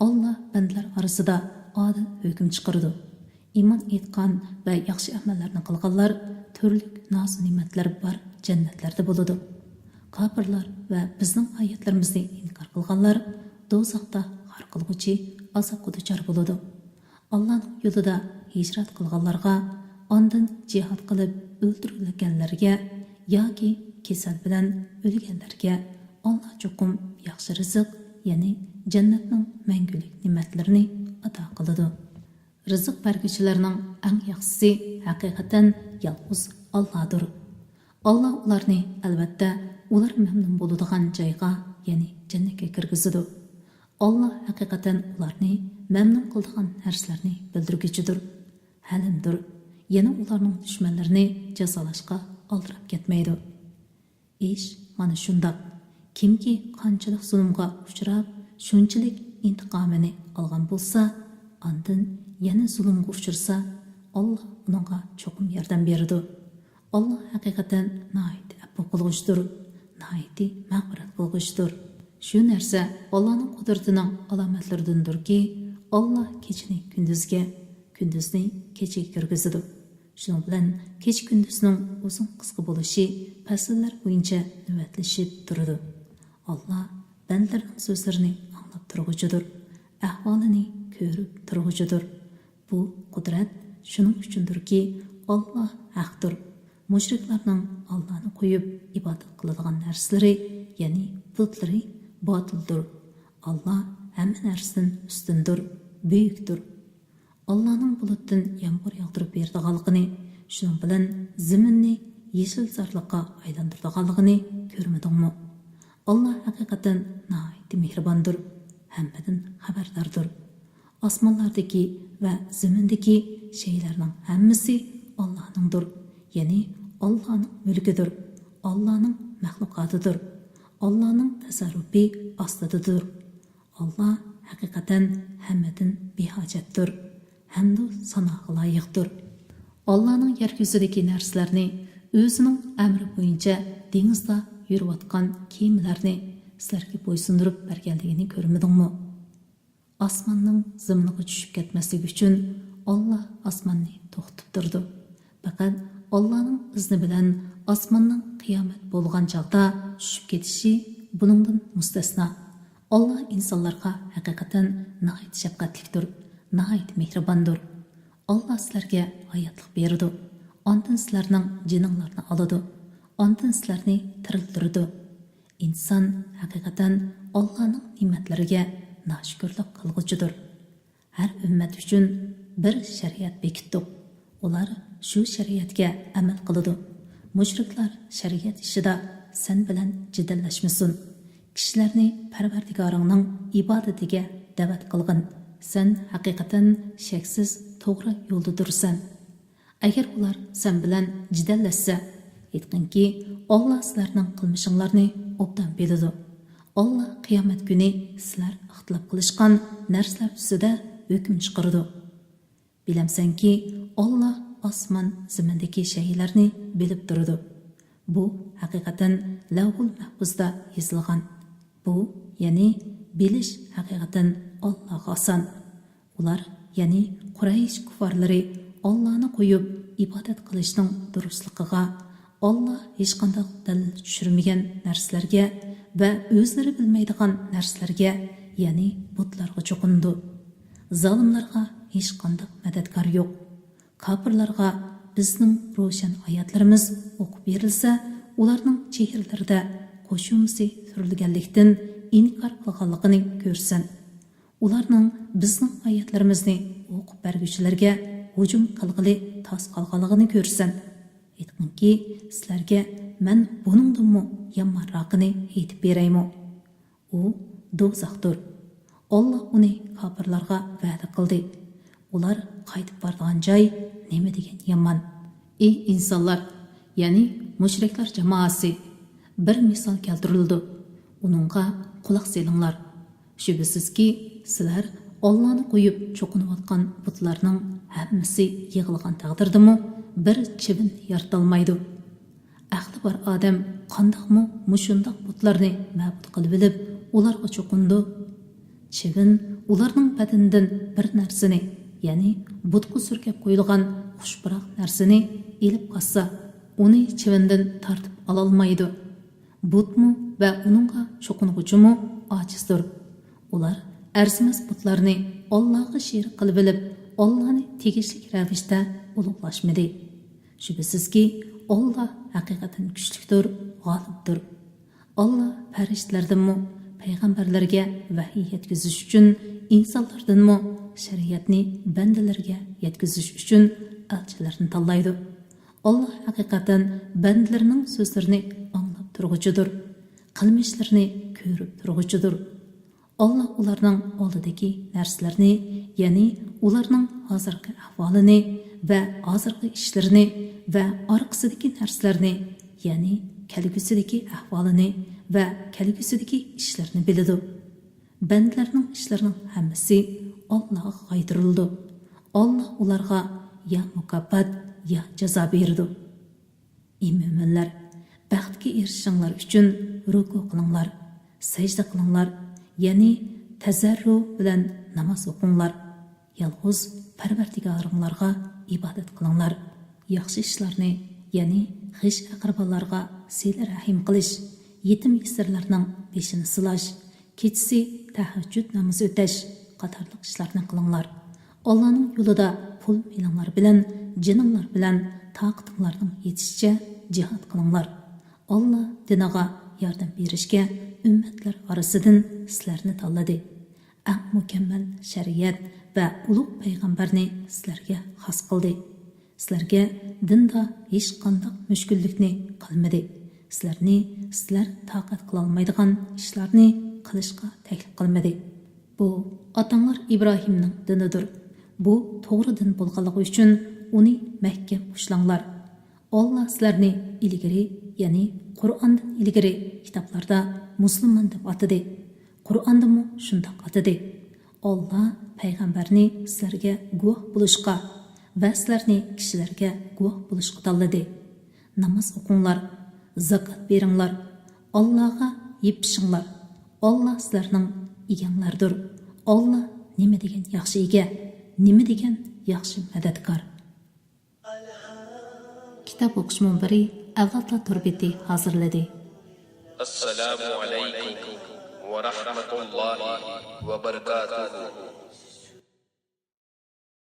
ئاللا بەندىلەر ئارىسىدا ئادىل ھۆكۈم چىقىرىدۇ. ئىمان ئېيتقان ۋە ياخشى ئەمەللەرنى قىلغانلار تۈرلۈك نازۇ نېمەتلەر بار جەننەتلەردە بولىدۇ. كاپىرلار ۋە بىزنىڭ ئايەتلىرىمىزنى ئىنكار قىلغانلار دوزاختا خار قىلغۇچى ئازابقا دۇچار بولىدۇ. ئاللانىڭ يولىدا ھىجرەت قىلغانلارغا، ئاندىن جىھاد قىلىپ ئۆلتۈرۈلگەنلەرگە ياكى كېسەل بىلەن ئۆلگەنلەرگە ئاللا چوقۇم ياخشى رىزىق، يەنى جەننەتنىڭ مەڭگۈلۈك نېمەتلىرىنى ئاتا قىلىدۇ. رىزىق بەرگۈچىلەرنىڭ ئەڭ ياخشىسى ھەقىقەتەن يالغۇز ئاللادۇر. ئاللا ئۇلارنى، ئەلۋەتتە، ئۇلار مەمنۇن بولىدىغان جايغا، يەنى جەننەتكە كىرگۈزىدۇ. ئاللا ھەقىقەتەن ئۇلارنى مەمنۇن قىلىدىغان نەرسىلەرنى بىلدۈرگۈچىدۇر، ھەلىمدۇر. يەنە ئۇلارنىڭ دۈشمەنلىرىنى جازالاشقا ئالدىراپ كەتمەيدۇ. ئىش مانا شۇنداق. كىمكى قانچىلىك زۇلۇمغا ئۇچراپ، شۇنچىلىك ئىنتىقامىنى ئالغان بولسا، ئاندىن يەنە زۇلۇمغا ئۇچرىسا، ئاللا ئۇنىڭغا چوقۇم ياردەم بېرىدۇ. ئاللا ھەقىقەتەن ناھايىتى ئەپۇ قىلغۇچىدۇر، ناھايىتى مەغپىرەت قىلغۇچىدۇر. شۇ نەرسە ئاللانىڭ قۇدرىتىنىڭ ئالامەتلىرىدىندۇركى، ئاللا كېچىنى كۈندۈزگە، كۈندۈزنى كېچىگە كىرگۈزىدۇ. شۇنىڭ بىلەن كېچە-كۈندۈزنىڭ ئۇزۇن-قىسقا بولۇشى پەسىللەر بويىچە نۆۋەتلىشىپ تۇرىدۇ. ئاللا بەندىلىرىنىڭ سۆزلىرىنى ئاڭلاپ تۇرغۇچىدۇر، ئەھۋالىنى كۆرۈپ تۇرغۇچىدۇر. بۇ قۇدرەت شۇنىڭ ئۈچۈندۇركى، ئاللا ھەقتۇر. مۇشرىكلارنىڭ ئاللانى قويۇپ ئىبادەت قىلىدىغان نەرسىلىرى، يەنى بۇتلىرى باتىلدۇر. ئاللا ھەممە نەرسىدىن ئۈستۈندۇر، بۈيۈكتۇر. ئاللانىڭ بۇلۇتتىن يامغۇر ياغدۇرۇپ بېرىدىغانلىقىنى، شۇنىڭ بىلەن زېمىننى يېشىلچارلىققا ئايلاندۇرىدىغانلىقىنى كۆرمىدىڭمۇ؟ ئاللا ھەقىقەتەن ناھايىتى مېھرىباندۇر، ھەممىدىن خەۋەرداردۇر. ئاسمانلاردىكى ۋە زېمىندىكى شەيئىلەرنىڭ ھەممىسى ئاللانىڭدۇر، يەنى ئاللانىڭ مۈلكىدۇر، ئاللانىڭ مەخلۇقاتىدۇر، ئاللانىڭ تەسەررۇپى ئاستىدىدۇر. ئاللا ھەقىقەتەن ھەممىدىن بىھاجەتتۇر، ھەمدۇ ساناغا لايىقتۇر. ئاللانىڭ يەر يۈزىدىكى نەرسىلەرنى، ئۆزىنىڭ ئەمرى بويىچە دېڭىزدا يۈرۈۋاتقان كېمىلەرنى سىلەرگە بويسۇندۇرۇپ بەرگەنلىكىنى كۆرمىدىڭمۇ؟ ئاسماننىڭ زېمىنغا چۈشۈپ كەتمەسلىكى ئۈچۈن ئاللا ئاسماننى توختىتىپ تۇرىدۇ. پەقەت ئاللانىڭ ئىزنى بىلەن ئاسماننىڭ قىيامەت بولغان چاغدا چۈشۈپ كېتىشى بۇنىڭدىن مۇستەسنا. ئاللا ئىنسانلارغا ھەقىقەتەن ناھايىتى شەپقەتلىكتۇر، ناھايىتى مېھرىباندۇر. ئاللا سىلەرگە ھاياتلىق بېرىدۇ، ئاندىن سىلەرنىڭ جېنىڭلارنى ئالىدۇ، ئاندىن سىلەرنى تىرىلدۈرىدۇ. ئىنسان ھەقىقەتەن ئاللانىڭ نېمەتلىرىگە ناشۈكۈرلۈك قىلغۇچىدۇر. ھەر ئۈممەت ئۈچۈن بىر شەرىئەت بېكىتتۇق. ئۇلار شۇ شەرىئەتكە ئەمەل قىلىدۇ. مۇشرىكلار شەرىئەت ئىشىدا سەن بىلەن جېدەللەشمىسۇن. كىشىلەرنى پەرۋەردىگارىڭنىڭ ئىبادىتىگە دەۋەت قىلغىن. سەن ھەقىقەتەن شەكسىز توغرا يولدا تۇرىسەن. ئەگەر ئۇلار سەن بىلەن جېدەللەشسە، ئېيتقىنكى، ئاللا سىلەرنىڭ قىلمىشىڭلارنى ئوبدان بىلىدۇ. ئاللا قىيامەت كۈنى سىلەر ئىختىلاپ قىلىشقان نەرسىلەر ئۈستىدە ھۆكۈم چىقىرىدۇ. بىلەمسەنكى، ئاللا ئاسمان زېمىندىكى شەيئىلەرنى بىلىپ تۇرىدۇ. بۇ ھەقىقەتەن لەۋھۇل مەھپۇزدا يېزىلغان. بۇ، يەنى بىلىش ھەقىقەتەن ئاللاغا ئاسان. ئۇلار، يەنى قۇرەيش كۇففارلىرى ئاللانى قويۇپ ئىبادەت قىلىشنىڭ دۇرۇسلۇقىغا، ئاللا ھېچقانداق دەلىل چۈشۈرمىگەن نەرسىلەرگە ۋە ئۆزلىرى بىلمەيدىغان نەرسىلەرگە، يەنى بۇتلارغا چوقۇنىدۇ. زالىملارغا ھېچقانداق مەدەتكار يوق. كاپىرلارغا بىزنىڭ روشەن ئايەتلىرىمىز ئوقۇپ بېرىلسە، ئۇلارنىڭ چېھرىلىرىدە قوشۇمىسى سۈرۈلگەنلىكتىن ئىنكار قىلغانلىقىنى كۆرىسەن. ئۇلارنىڭ بىزنىڭ ئايەتلىرىمىزنى ئوقۇپ بەرگۈچىلەرگە ھۇجۇم قىلغىلى تاس قالغانلىقىنى كۆرىسەن. ئېيتقىنكى، سىلەرگە مەن بۇنىڭدىنمۇ يامانراقىنى ئېيتىپ بېرەيمۇ؟ ئۇ دوزاختۇر. ئاللا ئۇنى كاپىرلارغا ۋەدە قىلدى. ئۇلار قايتىپ بارىدىغان جاي نېمە دېگەن يامان! ئى ئىنسانلار، يەنى مۇشرىكلار جامائەسى، بىر مىسال كەلتۈرۈلىدۇ. ئۇنىڭغا قۇلاق سېلىڭلار. شۈبھىسىزكى، سىلەر ئاللانى قويۇپ چوقۇنۇۋاتقان بۇتلارنىڭ ھەممىسى يىغىلغان تەقدىردىمۇ بىر چىۋىن يارىتالمايدۇ. ئەقلى بار ئادەم قانداقمۇ مۇشۇنداق بۇتلارنى مەبۇد قىلىۋېلىپ، ئۇلارغا چوقۇنىدۇ؟ چىۋىن ئۇلارنىڭ بەدىنىدىن بىر نەرسىنى، يەنى بۇتقا سۈركەپ قويۇلغان خۇش پۇراق نەرسىنى ئېلىپ قاچسا، ئۇنى چىۋىندىن تارتىپ ئالالمايدۇ. بۇتمۇ ۋە ئۇنىڭغا چوقۇنغۇچىمۇ ئاجىزدۇر. ئۇلار ئەرزىمەس بۇتلارنى ئاللاغا شېرىك قىلىۋېلىپ، ئاللانى تېگىشلىك رەۋىشتە ئۇلۇغلاشمىدى. شۈبھىسىزكى، ئاللا ھەقىقەتەن كۈچلۈكتۇر، غالىبتۇر. ئاللا پەرىشتىلەردىنمۇ پەيغەمبەرلەرگە ۋەھىي يەتكۈزۈش ئۈچۈن، ئىنسانلاردىنمۇ شەرىئەتنى بەندىلەرگە يەتكۈزۈش ئۈچۈن ئەلچىلەرنى تاللايدۇ. ئاللا ھەقىقەتەن بەندىلىرىنىڭ سۆزلىرىنى ئاڭلاپ تۇرغۇچىدۇر، قىلمىشلىرىنى كۆرۈپ تۇرغۇچىدۇر. ئاللا ئۇلارنىڭ ئالدىدىكى نەرسىلەرنى، يەنى ئۇلارنىڭ ھازىرقى ئەھۋالىنى ۋە ھازىرقى ئىشلىرىنى ۋە ئارقىسىدىكى نەرسىلەرنى، يەنى كەلگۈسىدىكى ئەھۋالىنى ۋە كەلگۈسىدىكى ئىشلىرىنى بىلىدۇ. بەندىلەرنىڭ ئىشلىرىنىڭ ھەممىسى ئاللاغا قايتۇرۇلىدۇ. ئاللا ئۇلارغا يا مۇكاپات، يا جازا بېرىدۇ. ئى مۆمىنلەر، بەختكە ئېرىشىشىڭلار ئۈچۈن رۇكۇ قىلىڭلار، سەجدە قىلىڭلار، يەنى تەزەررۇ بىلەن ناماز ئوقۇڭلار. يالغۇز پەرۋەردىگارىڭلارغا ئىبادەت قىلىڭلار. ياخشى ئىشلارنى، يەنى خىش-ئەقرىبالارغا سىلە رەھىم قىلىش، يېتىم-يېسىرلەرنىڭ بېشىنى سىلاش، كېچىسى تەھەججۇد نامىزى ئۆتەش قاتارلىق ئىشلارنى قىلىڭلار. ئاللانىڭ يولىدا پۇل-مېلىڭلار بىلەن، جېنىڭلار بىلەن تاقىتىڭلارنىڭ يېتىشىچە جىھاد قىلىڭلار. ئاللا دىنىغا ياردەم بېرىشكە ئۈممەتلەر ئارىسىدىن سىلەرنى تاللىدى. ئەڭ مۇكەممەل شەرىئەت ۋە ئۇلۇغ پەيغەمبەرنى سىلەرگە خاس قىلدى. سىلەرگە دىندا ھېچقانداق مۈشكۈللۈكنى قىلمىدى. سىلەرنى سىلەر تاقەت قىلالمايدىغان ئىشلارنى قىلىشقا تەكلىپ قىلمىدى. بۇ ئاتاڭلار ئىبراھىمنىڭ دىنىدۇر. بۇ توغرا دىن بولغانلىقى ئۈچۈن ئۇنى مەھكەم ئۇشلاڭلار. ئاللا سىلەرنى ئىلگىرى، يەنى قۇرئاندىن ئىلگىرى كىتابلاردا مۇسۇلمان دەپ ئاتىدى. قۇرئاندىمۇ شۇنداق ئاتىدى. ئاللا پەيغەمبەرنى سىلەرگە گۇۋاھ بولۇشقا ۋە سىلەرنى كىشىلەرگە گۇۋاھ بولۇشقا تاللىدى. ناماز ئوقۇڭلار، زاكات بېرىڭلار، ئاللاغا يېپىشىڭلار. ئاللا سىلەرنىڭ ئىگەڭلاردۇر. ئاللا نېمە دېگەن ياخشى ئىگە، نېمە دېگەن ياخشى مەدەتكار. كىتاب ئوقۇش مۇنبىرى ئەۋلادلار تور بېتى ھازىرلىدى. السلام عليكم ورحمة الله وبركاته.